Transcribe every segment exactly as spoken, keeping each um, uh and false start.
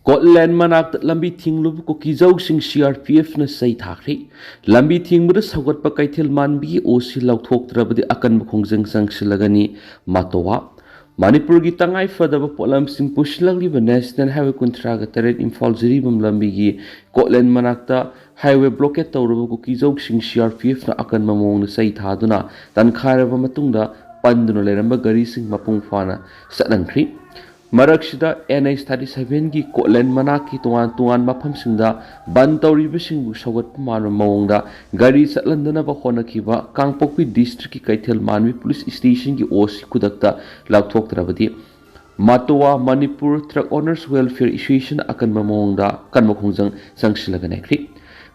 ꯀꯣꯠꯂꯦꯟ ꯃꯅꯥꯛꯇ ꯂꯝꯕꯤ ꯊꯤꯡꯂꯨꯕ ꯀꯨꯀꯤꯖꯧꯁꯤꯡ ꯁꯤ ꯑꯥꯔ ꯄꯤ ꯑꯦꯐꯅ ꯆꯩ ꯊꯥꯈ꯭ꯔꯤ꯫ ꯂꯝꯕꯤ ꯊꯤꯡꯕꯗ ꯁꯧꯒꯠꯄ ꯀꯩꯊꯦꯜ ꯃꯥꯟꯕꯤꯒꯤ ꯑꯣ ꯁꯤ ꯂꯧꯊꯣꯛꯇ꯭ꯔꯕꯗꯤ ꯑꯀꯟꯕ ꯈꯣꯡꯖꯪ ꯆꯪꯁꯤꯜꯂꯒꯅꯤ꯫ ꯃꯇꯣꯋꯥ꯫ ꯃꯅꯤꯄꯨꯔꯒꯤ ꯇꯉꯥꯏ ꯐꯗꯕ ꯄꯣꯠꯂꯝꯁꯤꯡ ꯄꯨꯁꯤꯜꯂꯛꯂꯤꯕ ꯅꯦꯁꯅꯦꯜ ꯍꯥꯏꯋꯦ ꯀꯨꯟꯊ꯭ꯔꯥꯒ ꯇꯔꯦꯠ ꯏꯝꯐꯥꯜ ꯖꯤꯔꯤꯕꯥꯝ ꯂꯝꯕꯤꯒꯤ ꯀꯣꯠꯂꯦꯟ ꯃꯅꯥꯛꯇ ꯍꯥꯏꯋꯦ ꯕ꯭ꯂꯣꯀꯦꯠ ꯇꯧꯔꯕ ꯀꯨꯀꯤꯖꯧꯁꯤꯡ ꯁꯤ ꯑꯥꯔ ꯄꯤ ꯑꯦꯐꯅ ꯑꯀꯟꯕ ꯃꯑꯣꯡꯗ ꯆꯩ ꯊꯥꯗꯨꯅ ꯇꯟꯈꯥꯏꯔꯕ ꯃꯇꯨꯡꯗ ꯄꯟꯗꯨꯅ ꯂꯩꯔꯝꯕ ꯒꯥꯔꯤꯁꯤꯡ ꯃꯄꯨꯡ ꯐꯥꯅ ꯆꯠꯍꯟꯈ꯭ꯔꯤ꯫ ꯃꯔꯛꯁꯤꯗ ꯑꯦꯟ ꯑꯩꯆ ꯊꯥꯔꯇꯤ ꯁꯚꯦꯟꯒꯤ ꯀꯣꯠꯂꯦꯟ ꯃꯅꯥꯛꯀꯤ ꯇꯣꯉꯥꯟ ꯇꯣꯉꯥꯟꯕ ꯃꯐꯝꯁꯤꯡꯗ ꯕꯟ ꯇꯧꯔꯤꯕꯁꯤꯡꯕꯨ ꯁꯧꯒꯠꯄ ꯃꯥꯟꯕ ꯃꯑꯣꯡꯗ ꯒꯥꯔꯤ ꯆꯠꯍꯟꯗꯅꯕ ꯍꯣꯠꯅꯈꯤꯕ ꯀꯥꯡꯄꯣꯛꯄꯤ ꯗꯤꯁꯇ꯭ꯔꯤꯛꯀꯤ ꯀꯩꯊꯦꯜ ꯃꯥꯟꯕꯤ ꯄꯨꯂꯤꯁ ꯁ꯭ꯇꯦꯁꯟꯒꯤ ꯑꯣ ꯁꯤ ꯈꯨꯗꯛꯇ ꯂꯧꯊꯣꯛꯇ꯭ꯔꯕꯗꯤ ꯃꯇꯣꯋꯥ Manipur truck owners welfare association ꯑꯀꯟꯕ ꯃꯑꯣꯡꯗ ꯀꯟꯕ ꯈꯣꯡꯖꯪ ꯆꯪꯁꯤꯜꯂꯒ ꯅꯩꯈ꯭ꯔꯤ꯫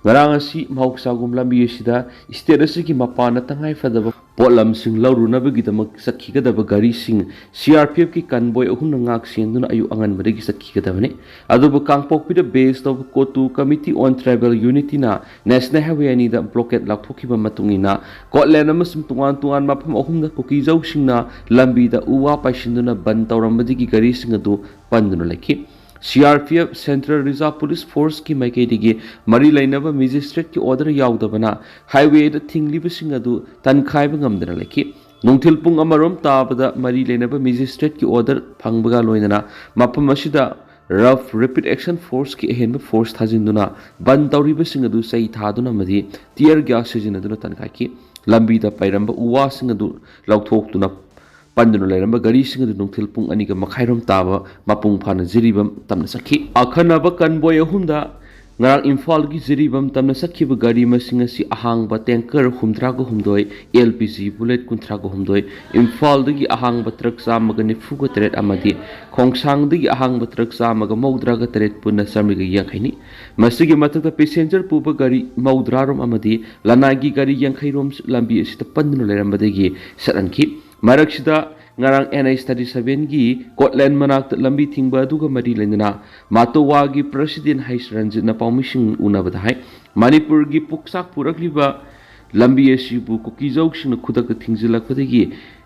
ꯉꯔꯥꯡ ꯑꯁꯤ ꯃꯍꯧꯁꯥꯒꯨꯝ ꯂꯝꯕꯤ ꯑꯁꯤꯗ ꯁ꯭ꯇꯦꯠ ꯑꯁꯤꯒꯤ ꯃꯄꯥꯟꯗ ꯇꯉꯥꯏ ꯐꯗꯕ ꯄꯣꯠꯂꯝꯁꯤꯡ ꯂꯧꯔꯨꯅꯕꯒꯤꯗꯃꯛ ꯆꯠꯈꯤꯒꯗꯕ ꯒꯥꯔꯤꯁꯤꯡ ꯁꯤ ꯑꯥꯔ ꯄꯤ ꯑꯦꯐꯀꯤ ꯀꯟꯕꯣꯏ ꯑꯍꯨꯝꯅ ꯉꯥꯛ ꯁꯦꯟꯗꯨꯅ ꯑꯌꯨꯛ ꯑꯉꯟꯕꯗꯒꯤ ꯆꯠꯈꯤꯒꯗꯕꯅꯤ꯫ ꯑꯗꯨꯕꯨ ꯀꯥꯡꯄꯣꯛꯄꯤꯗ ꯕꯦꯁ ꯇꯧꯕ ꯀꯣꯇꯨ ꯀꯃꯤꯇꯤ ꯑꯣꯟ ꯇ꯭ꯔꯥꯏꯕꯦꯜ ꯌꯨꯅꯤꯇꯤꯅ ꯅꯦꯁꯅꯦꯜ ꯍꯥꯏꯋꯦ ꯑꯅꯤꯗ ꯕ꯭ꯂꯣꯀꯦꯠ ꯂꯥꯎꯊꯣꯛꯈꯤꯕ ꯃꯇꯨꯡ ꯏꯟꯅ ꯀꯣꯠꯂꯦꯟ ꯑꯃꯁꯨꯡ ꯇꯣꯉꯥꯟ ꯇꯣꯉꯥꯟꯕ ꯃꯐꯝ ꯑꯍꯨꯝꯗ ꯀꯨꯀꯤꯖꯧꯁꯤꯡꯅ ꯂꯝꯕꯤꯗ ꯎ ꯋꯥ ꯄꯥꯏꯁꯤꯟꯗꯨꯅ ꯕꯟ ꯇꯧꯔꯝꯕꯗꯒꯤ ꯒꯥꯔꯤꯁꯤꯡ ꯑꯗꯨ ꯄꯟꯗꯨꯅ ꯂꯩꯈꯤ꯫ C R P F, central reserve police ꯐꯣꯔꯁꯀꯤ ꯃꯥꯏꯀꯩꯗꯒꯤ ꯃꯔꯤ ꯂꯩꯅꯕ ꯃꯦꯖꯤꯁꯇ꯭ꯔꯦꯠꯀꯤ ꯑꯣꯔꯗꯔ ꯌꯥꯎꯗꯕꯅ ꯍꯥꯏꯋꯦꯗ ꯊꯤꯡꯂꯤꯕꯁꯤꯡ ꯑꯗꯨ ꯇꯟꯈꯥꯏꯕ ꯉꯝꯗꯅ ꯂꯩꯈꯤ꯫ ꯅꯨꯡꯊꯤꯜ ꯄꯨꯡ ꯑꯃꯔꯣꯝ ꯇꯥꯕꯗ ꯃꯔꯤ ꯂꯩꯅꯕ ꯃꯦꯖꯤꯁꯇ꯭ꯔꯦꯠꯀꯤ ꯑꯣꯔꯗꯔ ꯐꯪꯕꯒ ꯂꯣꯏꯅꯅ ꯃꯐꯝ ꯑꯁꯤꯗ ꯔꯐ ꯔꯦꯄꯤꯗ ꯑꯦꯛꯁꯟ ꯐꯣꯔꯁꯀꯤ ꯑꯍꯦꯟꯕ ꯐꯣꯔꯁ ꯊꯥꯖꯤꯟꯗꯨꯅ ꯕꯟ ꯇꯧꯔꯤꯕꯁꯤꯡ ꯑꯗꯨ ꯆꯩ ꯊꯥꯗꯨꯅ ꯑꯃꯗꯤ ꯇꯤꯌꯔ ꯒ꯭ꯌꯥꯁ ꯁꯤꯖꯤꯟꯅꯗꯨꯅ ꯇꯟꯈꯥꯏꯈꯤ꯫ ꯂꯝꯕꯤꯗ ꯄꯩꯔꯝꯕ ꯎ ꯋꯥꯁꯤꯡ ꯑꯗꯨ ꯂꯧꯊꯣꯛꯇꯨꯅ ꯄꯟꯗꯨꯅ ꯂꯩꯔꯝꯕ ꯒꯥꯔꯤꯁꯤꯡ ꯑꯗꯨ ꯅꯨꯡꯊꯤꯜ ꯄꯨꯡ ꯑꯅꯤꯒ ꯃꯈꯥꯏꯔꯣꯝ ꯇꯥꯕ ꯃꯄꯨꯡ ꯐꯥꯅ ꯖꯤꯔꯤꯕꯥꯝ ꯇꯝꯅ ꯆꯠꯈꯤ꯫ ꯑꯈꯟꯅꯕ ꯀꯟꯕꯣꯏ ꯑꯍꯨꯝꯗ ꯉꯔꯥꯡ ꯏꯝꯐꯥꯜꯒꯤ ꯖꯤꯔꯤꯕꯥꯝ ꯇꯝꯅ ꯆꯠꯈꯤꯕ ꯒꯥꯔꯤ ꯃꯁꯤꯡ ꯑꯁꯤ ꯑꯍꯥꯡꯕ ꯇꯦꯡꯀꯔ ꯍꯨꯝꯗ꯭ꯔꯥꯒ ꯍꯨꯝꯗꯣꯏ, ꯑꯦꯜ ꯄꯤ ꯖꯤ ꯕꯨꯂꯦꯠ ꯀꯨꯟꯊ꯭ꯔꯥꯒ ꯍꯨꯝꯗꯣꯏ, ꯏꯝꯐꯥꯜꯗꯒꯤ ꯑꯍꯥꯡꯕ ꯇ꯭ꯔꯛ ꯆꯥꯝꯃꯒ ꯅꯤꯐꯨꯒ ꯇꯔꯦꯠ ꯑꯃꯗꯤ ꯈꯣꯡꯁꯥꯡꯗꯒꯤ ꯑꯍꯥꯡꯕ ꯇ꯭ꯔꯛ ꯆꯥꯝꯃꯒ ꯃꯧꯗ꯭ꯔꯥꯒ ꯇꯔꯦꯠ ꯄꯨꯟꯅ ꯆꯥꯃꯔꯤꯒ ꯌꯥꯡꯈꯩꯅꯤ꯫ ꯃꯁꯤꯒꯤ ꯃꯊꯛꯇ ꯄꯦꯁꯦꯟꯖꯔ ꯄꯨꯕ ꯒꯥꯔꯤ ꯃꯧꯗ꯭ꯔꯥꯔꯣꯝ ꯑꯃꯗꯤ ꯂꯅꯥꯏꯒꯤ ꯒꯥꯔꯤ ꯌꯥꯡꯈꯩꯔꯣꯝꯁꯨ ꯂꯝꯕꯤ ꯑꯁꯤꯗ ꯄꯟꯗꯨꯅ ꯂꯩꯔꯝꯕꯗꯒꯤ ꯆꯠꯍꯟꯈꯤ꯫ ꯃꯔꯛꯁꯤꯗ ꯉꯔꯥꯡ ꯑꯦꯟ ꯑꯩꯆ ꯊꯥꯔꯇꯤ ꯁꯚꯦꯟꯒꯤ ꯀꯣꯠꯂꯦꯟ ꯃꯅꯥꯛꯇ ꯂꯝꯕꯤ ꯊꯤꯡꯕ ꯑꯗꯨꯒ ꯃꯔꯤ ꯂꯩꯅꯅ ꯃꯥꯇꯣꯋꯥꯒꯤ ꯄ꯭ꯔꯁꯤꯗꯦꯟ ꯍꯩꯁ ꯔꯟꯖꯤꯠꯅ ꯄꯥꯎꯃꯤꯁꯤꯡ ꯎꯅꯕꯗ ꯍꯥꯏ, ꯃꯅꯤꯄꯨꯔꯒꯤ ꯄꯣꯛꯆꯥꯛ ꯄꯨꯔꯛꯂꯤꯕ ꯂꯝꯕꯤ ꯑꯁꯤꯕꯨ ꯀꯨꯀꯤꯖꯧꯁꯤꯡꯅ ꯈꯨꯗꯛꯇ ꯊꯤꯡꯖꯤꯜꯂꯛꯄꯗꯒꯤ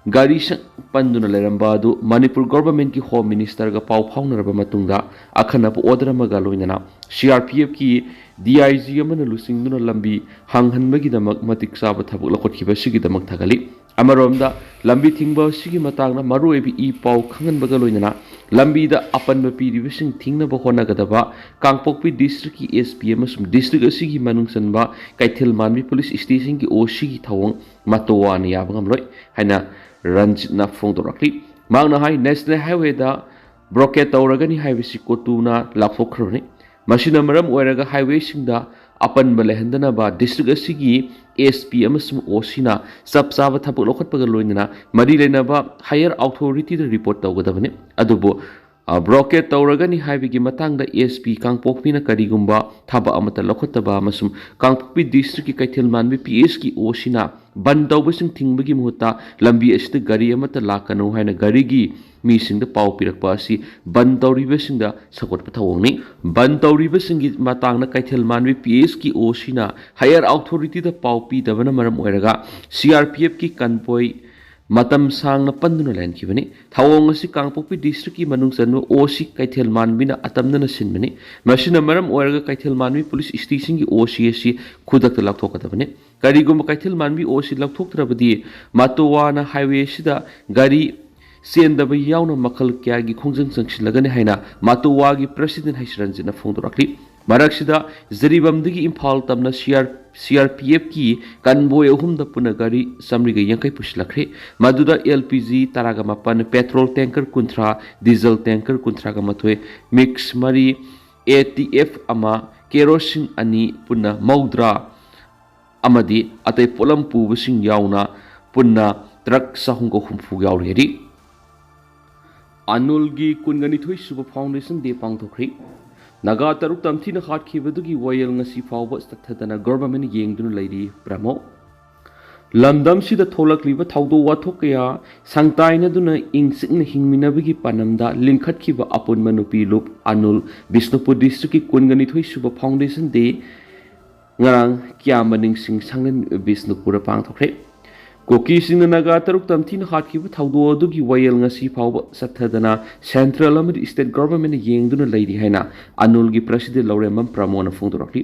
ꯒꯥꯔꯤ ꯁꯪ ꯄꯟꯗꯨꯅ ꯂꯩꯔꯝꯕ ꯑꯗꯨ ꯃꯅꯤꯄꯨꯔ ꯒꯣꯚꯔꯟꯃꯦꯟꯠꯀꯤ ꯍꯣꯝ ꯃꯤꯅꯤꯁꯇꯔꯒ ꯄꯥꯎ ꯐꯥꯎꯅꯔꯕ ꯃꯇꯨꯡꯗ ꯑꯈꯟꯅꯕ ꯑꯣꯔꯗꯔ ꯑꯃꯒ ꯂꯣꯏꯅꯅ ꯁꯤ R P ꯑꯦꯐꯀꯤ D I G ꯑꯃꯅ ꯂꯨꯆꯤꯡꯗꯨꯅ ꯂꯝꯕꯤ ꯍꯥꯡꯍꯟꯕꯒꯤꯗꯃꯛ ꯃꯇꯤꯛ ꯆꯥꯕ ꯊꯕꯛ ꯂꯧꯈꯠꯈꯤꯕ ꯑꯁꯤꯒꯤꯗꯃꯛ ꯊꯥꯒꯠꯂꯤ꯫ ꯑꯃꯔꯣꯝꯗ, ꯂꯝꯕꯤ ꯊꯤꯡꯕ ꯑꯁꯤꯒꯤ ꯃꯇꯥꯡꯗ ꯃꯔꯨꯑꯣꯏꯕ ꯏ ꯄꯥꯎ ꯈꯪꯍꯟꯕꯒ ꯂꯣꯏꯅꯅ ꯂꯝꯕꯤꯗ ꯑꯄꯟꯕ ꯄꯤꯔꯤꯕꯁꯤꯡ ꯊꯤꯡꯅꯕ ꯍꯣꯠꯅꯒꯗꯕ ꯀꯥꯡꯄꯣꯛꯄꯤ ꯗꯤꯁꯇ꯭ꯔꯤꯛꯀꯤ ꯑꯦꯁ ꯄꯤ ꯑꯃꯁꯨꯡ ꯗꯤꯁꯇ꯭ꯔꯤꯛ ꯑꯁꯤꯒꯤ ꯃꯅꯨꯡ ꯆꯟꯕ ꯀꯩꯊꯦꯜ ꯃꯥꯟꯕꯤ ꯄꯨꯂꯤꯁ ꯁ꯭ꯇꯦꯁꯟꯒꯤ ꯑꯣ ꯁꯤꯒꯤ ꯊꯧꯑꯣꯡ ꯃꯇꯣꯋꯥꯅ ꯌꯥꯕ ꯉꯝꯂꯣꯏ ꯍꯥꯏꯅ ꯔꯟꯖꯤꯠꯅ ꯐꯣꯡꯗꯣꯔꯛꯂꯤ꯫ ꯃꯍꯥꯛꯅ ꯍꯥꯏ, ꯅꯦꯁꯅꯦꯜ ꯍꯥꯏꯋꯦꯗ ꯕ꯭ꯂꯣꯀꯦꯠ ꯇꯧꯔꯒꯅꯤ ꯍꯥꯏꯕꯁꯤ ꯀꯣꯇꯨꯅ ꯂꯥꯎꯊꯣꯛꯈ꯭ꯔꯕꯅꯤ꯫ ꯃꯁꯤꯅ ꯃꯔꯝ ꯑꯣꯏꯔꯒ ꯍꯥꯏꯋꯦꯁꯤꯡꯗ ꯑꯄꯟꯕ ꯂꯩꯍꯟꯗꯅꯕ ꯗꯤꯁꯇ꯭ꯔꯤꯛ ꯑꯁꯤꯒꯤ ꯑꯦꯁ ꯄꯤ ꯑꯃꯁꯨꯡ ꯑꯣ ꯁꯤꯅ ꯆꯞ ꯆꯥꯕ ꯊꯕꯛ ꯂꯧꯈꯠꯄꯒ ꯂꯣꯏꯅꯅ ꯃꯔꯤ ꯂꯩꯅꯕ ꯍꯥꯌꯔ ꯑꯣꯊꯣꯔꯤꯇꯤꯗ ꯔꯤꯄꯣꯔꯠ ꯇꯧꯒꯗꯕꯅꯤ꯫ ꯑꯗꯨꯕꯨ, ꯑ, ꯕ꯭ꯂꯣꯀꯦꯠ ꯇꯧꯔꯒꯅꯤ ꯍꯥꯏꯕꯒꯤ ꯃꯇꯥꯡꯗ ꯑꯦꯁ ꯄꯤ ꯀꯥꯡꯄꯣꯛꯄꯤꯅ ꯀꯔꯤꯒꯨꯝꯕ ꯊꯕꯛ ꯑꯃꯠꯇ ꯂꯧꯈꯠꯇꯕ ꯑꯃꯁꯨꯡ ꯀꯥꯡꯄꯣꯛꯄꯤ ꯗꯤꯁꯇ꯭ꯔꯤꯛꯀꯤ ꯀꯩꯊꯦꯜ ꯃꯥꯟꯕꯤ ꯄꯤ ꯑꯦꯁꯀꯤ ꯑꯣ ꯁꯤꯅ ꯕꯟ ꯇꯧꯕꯁꯤꯡ ꯊꯤꯡꯕꯒꯤ ꯃꯍꯨꯠꯇ ꯂꯝꯕꯤ ꯑꯁꯤꯗ ꯒꯥꯔꯤ ꯑꯃꯠꯇ ꯂꯥꯛꯀꯅꯨ ꯍꯥꯏꯅ ꯒꯥꯔꯤꯒꯤ ꯃꯤꯁꯤꯡꯗ ꯄꯥꯎ ꯄꯤꯔꯛꯄ ꯑꯁꯤ ꯕꯟ ꯇꯧꯔꯤꯕꯁꯤꯡꯗ ꯁꯧꯒꯠꯄ ꯊꯧꯑꯣꯡꯅꯤ꯫ ꯕꯟ ꯇꯧꯔꯤꯕꯁꯤꯡꯒꯤ ꯃꯇꯥꯡꯗ ꯀꯩꯊꯦꯜ ꯃꯥꯟꯕꯤ ꯄꯤ ꯑꯦꯁꯀꯤ ꯑꯣ ꯁꯤꯅ ꯍꯥꯌꯔ ꯑꯣꯊꯣꯔꯤꯇꯤꯗ ꯄꯥꯎ ꯄꯤꯗꯕꯅ ꯃꯔꯝ ꯑꯣꯏꯔꯒ ꯁꯤ ꯑꯥꯔ ꯄꯤ ꯑꯦꯐꯀꯤ ꯀꯟꯚꯣꯏ ꯃꯇꯝ ꯁꯥꯡꯅ ꯄꯟꯗꯨꯅ ꯂꯩꯍꯟꯈꯤꯕꯅꯤ꯫ ꯊꯧꯑꯣꯡ ꯑꯁꯤ ꯀꯥꯡꯄꯣꯛꯄꯤ ꯗꯤꯁꯇ꯭ꯔꯤꯛꯀꯤ ꯃꯅꯨꯡ ꯆꯟꯕ ꯑꯣ ꯁꯤ ꯀꯩꯊꯦꯜ ꯃꯥꯟꯕꯤꯅ ꯑꯇꯝꯅꯅ ꯁꯤꯟꯕꯅꯤ꯫ ꯃꯁꯤꯅ ꯃꯔꯝ ꯑꯣꯏꯔꯒ ꯀꯩꯊꯦꯜ ꯃꯥꯟꯕꯤ ꯄꯨꯂꯤꯁ ꯁ꯭ꯇꯦꯁꯟꯒꯤ ꯑꯣ ꯁꯤ ꯑꯁꯤ ꯈꯨꯗꯛꯇ ꯂꯧꯊꯣꯛꯀꯗꯕꯅꯤ꯫ ꯀꯔꯤꯒꯨꯝꯕ ꯀꯩꯊꯦꯜ ꯃꯥꯟꯕꯤ ꯑꯣ ꯁꯤ ꯂꯧꯊꯣꯛꯇ꯭ꯔꯕꯗꯤ ꯃꯇꯣꯋꯥꯅ ꯍꯥꯏꯋꯦ ꯑꯁꯤꯗ ꯒꯥꯔꯤ ꯆꯦꯟꯗꯕ ꯌꯥꯎꯅ ꯃꯈꯜ ꯀꯌꯥꯒꯤ ꯈꯣꯡꯖꯪ ꯆꯪꯁꯤꯜꯂꯒꯅꯤ ꯍꯥꯏꯅ ꯃꯇꯣꯋꯥꯒꯤ ꯄ꯭ꯔꯁꯤꯗꯦꯟꯠ ꯍꯩꯁꯔꯟꯖꯤꯠꯅ ꯐꯣꯡꯗꯣꯔꯛꯂꯤ꯫ ꯃꯔꯛꯁꯤꯗ, ꯖꯤꯔꯤꯕꯥꯝꯗꯒꯤ ꯏꯝꯐꯥꯜ ꯇꯝꯅ ꯁꯤ ꯑꯥꯔ, ꯁꯤ ꯑꯥꯔ ꯄꯤ ꯑꯦꯐꯀꯤ ꯀꯟꯚꯣꯏ ꯑꯍꯨꯝꯗ ꯄꯨꯟꯅ ꯒꯥꯔꯤ ꯆꯥꯃꯔꯤꯒ ꯌꯥꯡꯈꯩ ꯄꯨꯁꯤꯜꯂꯛꯈ꯭ꯔꯦ꯫ ꯃꯗꯨꯗ ꯑꯦꯜ ꯄꯤ ꯖꯤ ꯇꯔꯥꯒ ꯃꯥꯄꯟ, ꯄꯦꯇ꯭ꯔꯣꯜ ꯇꯦꯡꯀꯔ ꯀꯨꯟꯊ꯭ꯔꯥ, ꯗꯤꯖꯜ ꯇꯦꯡꯀꯔ ꯀꯨꯟꯊ꯭ꯔꯥꯒ ꯃꯥꯊꯣꯏ, ꯃꯤꯛꯁ ꯃꯔꯤ, ꯑꯦ ꯇꯤ ꯑꯦꯐ ꯑꯃ, ꯀꯦꯔꯣꯁꯤꯟ ꯑꯅꯤ, ꯄꯨꯟꯅ ꯃꯧꯗ꯭ꯔꯥ ꯑꯃꯗꯤ ꯑꯇꯩ ꯄꯣꯠꯂꯝ ꯄꯨꯕꯁꯤꯡ ꯌꯥꯎꯅ ꯄꯨꯟꯅ ꯇ꯭ꯔꯛ ꯆꯍꯨꯝꯒ ꯍꯨꯝꯐꯨ ꯌꯥꯎꯔꯤ ꯍꯥꯏꯔꯤ꯫ ꯑꯅꯨꯜꯒꯤ ꯀꯨꯟꯒ ꯅꯤꯊꯣꯏ ꯁꯨꯕ ꯐꯥꯎꯟꯗꯦꯁꯟ ꯗꯦ ꯄꯥꯡꯊꯣꯛꯈ꯭ꯔꯤ꯫ ꯅꯥꯒꯥ ꯇꯔꯨꯛ ꯇꯝꯊꯤꯅ ꯍꯥꯠꯈꯤꯕꯗꯨꯒꯤ ꯋꯥꯌꯦꯜ ꯉꯁꯤ ꯐꯥꯎꯕ ꯆꯠꯊꯗꯅ ꯒꯣꯚꯔꯟꯃꯦꯟꯠꯅ ꯌꯦꯡꯗꯨꯅ ꯂꯩꯔꯤ꯫ ꯄ꯭ꯔꯃꯣ꯫ ꯂꯝꯗꯝꯁꯤꯗ ꯊꯣꯛꯂꯛꯂꯤꯕ ꯊꯧꯗꯣꯛ ꯋꯥꯊꯣꯛ ꯀꯌꯥ ꯁꯪꯇꯥꯏꯅꯗꯨꯅ ꯏꯪ ꯆꯤꯛꯅ ꯍꯤꯡꯃꯤꯟꯅꯕꯒꯤ ꯄꯥꯟꯗꯝꯗ ꯂꯤꯡꯈꯠꯈꯤꯕ ꯑꯄꯨꯟꯕ ꯅꯨꯄꯤ ꯂꯨꯞ ꯑꯅꯨꯜ ꯕꯤꯁꯅꯨꯄꯨꯔ ꯗꯤꯁꯇ꯭ꯔꯤꯛꯀꯤ ꯀꯨꯟꯒ ꯅꯤꯊꯣꯏ ꯁꯨꯕ ꯐꯥꯎꯟꯗꯦꯁꯟ ꯗꯦ ꯉꯔꯥꯡ ꯀ꯭ꯌꯥꯝꯕ ꯅꯤꯡꯁꯤꯡ ꯁꯪꯂꯦꯟ ꯕꯤꯁꯅꯨꯄꯨꯔꯗ ꯄꯥꯡꯊꯣꯛꯈ꯭ꯔꯦ꯫ ꯀꯨꯀꯤꯁꯤꯡꯅ ꯅꯥꯒꯥ ꯇꯔꯨꯛ ꯇꯝꯊꯤꯅ ꯍꯥꯠꯈꯤꯕ ꯊꯧꯗꯣꯛ ꯑꯗꯨꯒꯤ ꯋꯥꯌꯦꯜ ꯉꯁꯤ ꯐꯥꯎꯕ ꯆꯠꯊꯗꯅ central ꯑꯃꯗꯤ state governmentꯅ ꯌꯦꯡꯗꯨꯅ ꯂꯩꯔꯤ ꯍꯥꯏꯅ ꯑꯅꯨꯜꯒꯤ president ꯂꯧꯔꯦꯝꯕꯝ ꯄ꯭ꯔꯃꯣꯗꯅ ꯐꯣꯡꯗꯣꯔꯛꯂꯤ꯫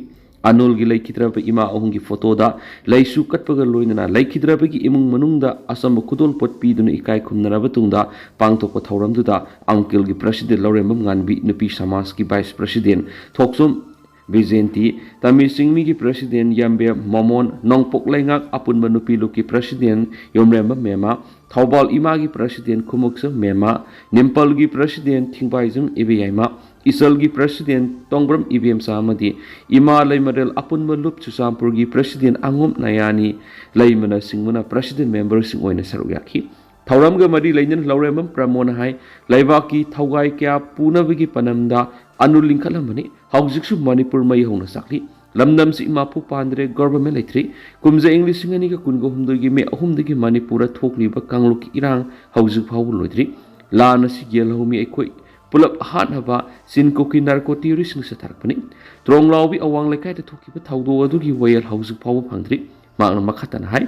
ꯑꯅꯨꯜꯒꯤ ꯂꯩꯈꯤꯗ꯭ꯔꯕ ꯏꯃꯥ ꯑꯍꯨꯝꯒꯤ ꯐꯣꯇꯣꯗ ꯂꯩꯁꯨ ꯀꯠꯄꯒ ꯂꯣꯏꯅꯅ ꯂꯩꯈꯤꯗ꯭ꯔꯕꯒꯤ ꯏꯃꯨꯡ ꯃꯅꯨꯡꯗ ꯑꯆꯝꯕ ꯈꯨꯗꯣꯜꯄꯣꯠ ꯄꯤꯗꯨꯅ ꯏꯀꯥꯏ ꯈꯨꯝꯅꯔꯕ ꯇꯨꯡꯗ ꯄꯥꯡꯊꯣꯛꯄ ꯊꯧꯔꯝꯗꯨꯗ ꯑꯪꯀꯜꯒꯤ president ꯂꯧꯔꯦꯝꯕꯝ ꯉꯥꯟꯕꯤ, ꯅꯨꯄꯤ ꯁꯃꯥꯖꯀꯤ vice president ꯊꯣꯛꯆꯣꯝ ꯕꯤꯖꯦꯟꯇꯤ, ꯇꯃꯤ ꯆꯤꯡꯃꯤꯒꯤ president ꯌꯥꯝꯕꯦꯝ ꯃꯣꯃꯣꯟ, ꯅꯣꯡꯄꯣꯛ ꯂꯩꯉꯥꯛ ꯑꯄꯨꯟꯕ ꯅꯨꯄꯤ ꯂꯨꯞꯀꯤ president ꯌꯣꯝꯔꯦꯝꯕ ꯃꯦꯃꯥ, ꯊꯧꯕꯥꯜ ꯏꯃꯥꯒꯤ president ꯈꯨꯃꯨꯛꯆꯝ ꯃꯦꯃꯥ, ꯅꯤꯝꯄꯜꯒꯤ president ꯊꯤꯡꯕꯥꯏꯖꯝ ꯏꯕꯦꯌꯥꯏꯃ, ꯏꯆꯜꯒꯤ president ꯇꯣꯡꯕ꯭ꯔꯝ ꯏꯕꯦꯝꯆꯥ ꯑꯃꯗꯤ ꯏꯃꯥ ꯂꯩꯃꯔꯦꯜ ꯑꯄꯨꯟꯕ ꯂꯨꯞ ꯆꯨꯔꯆꯥꯟꯄꯨꯔꯒꯤ president ꯑꯉꯣꯝ ꯅꯌꯥꯅꯤ ꯂꯩꯃꯅꯆꯤꯡꯕꯅ president memberꯁꯤꯡ ꯑꯣꯏꯅ ꯁꯔꯨꯛ ꯌꯥꯈꯤ꯫ ꯊꯧꯔꯝꯒ ꯃꯔꯤ ꯂꯩꯅꯅ ꯂꯧꯔꯦꯝꯕꯝ ꯄ꯭ꯔꯃꯣꯗꯅ ꯍꯥꯏ, ꯂꯩꯕꯥꯛꯀꯤ ꯊꯧꯒꯥꯏ ꯀꯌꯥ ꯄꯨꯅꯕꯒꯤ ꯄꯅꯝꯗ ꯑꯅꯨ ꯂꯤꯡꯈꯠꯂꯝꯕꯅꯤ꯫ ꯍꯧꯖꯤꯛꯁꯨ ꯃꯅꯤꯄꯨꯔ ꯃꯩ ꯍꯧꯅ ꯆꯥꯛꯂꯤ꯫ ꯂꯝꯗꯝꯁꯤ ꯏꯃꯥꯐꯨ ꯄꯥꯟꯗ꯭ꯔꯦ, government ꯂꯩꯇ꯭ꯔꯤ꯫ ꯀꯨꯝꯖꯥ ꯏꯪ ꯂꯤꯁꯤꯡ ꯑꯅꯤꯒ ꯀꯨꯟꯒ ꯍꯨꯝꯗꯣꯏꯒꯤ ꯃꯦ ꯑꯍꯨꯝꯗꯒꯤ ꯃꯅꯤꯄꯨꯔꯗ ꯊꯣꯛꯂꯤꯕ ꯀꯥꯡꯂꯨꯞꯀꯤ ꯏꯔꯥꯡ ꯍꯧꯖꯤꯛ ꯐꯥꯎꯕ ꯂꯣꯏꯗ꯭ꯔꯤ꯫ ꯂꯥꯟ ꯑꯁꯤ ꯌꯦꯜꯍꯧꯃꯤ ꯑꯩꯈꯣꯏ ꯄꯨꯂꯞ ꯍꯥꯠꯅꯕ ꯆꯤꯟ ꯀꯣꯛꯀꯤ narco terroristꯁꯤꯡ ꯆꯠꯊꯔꯛꯄꯅꯤ꯫ ꯇ꯭ꯔꯣꯡꯂꯥꯎꯕꯤ ꯑꯋꯥꯡ ꯂꯩꯀꯥꯏꯗ ꯊꯣꯛꯈꯤꯕ ꯊꯧꯗꯣꯛ ꯑꯗꯨꯒꯤ ꯋꯥꯌꯦꯜ ꯍꯧꯖꯤꯛ ꯐꯥꯎꯕ ꯐꯪꯗ꯭ꯔꯤ꯫ ꯃꯍꯥꯛꯅ ꯃꯈꯥ ꯇꯥꯅ ꯍꯥꯏ,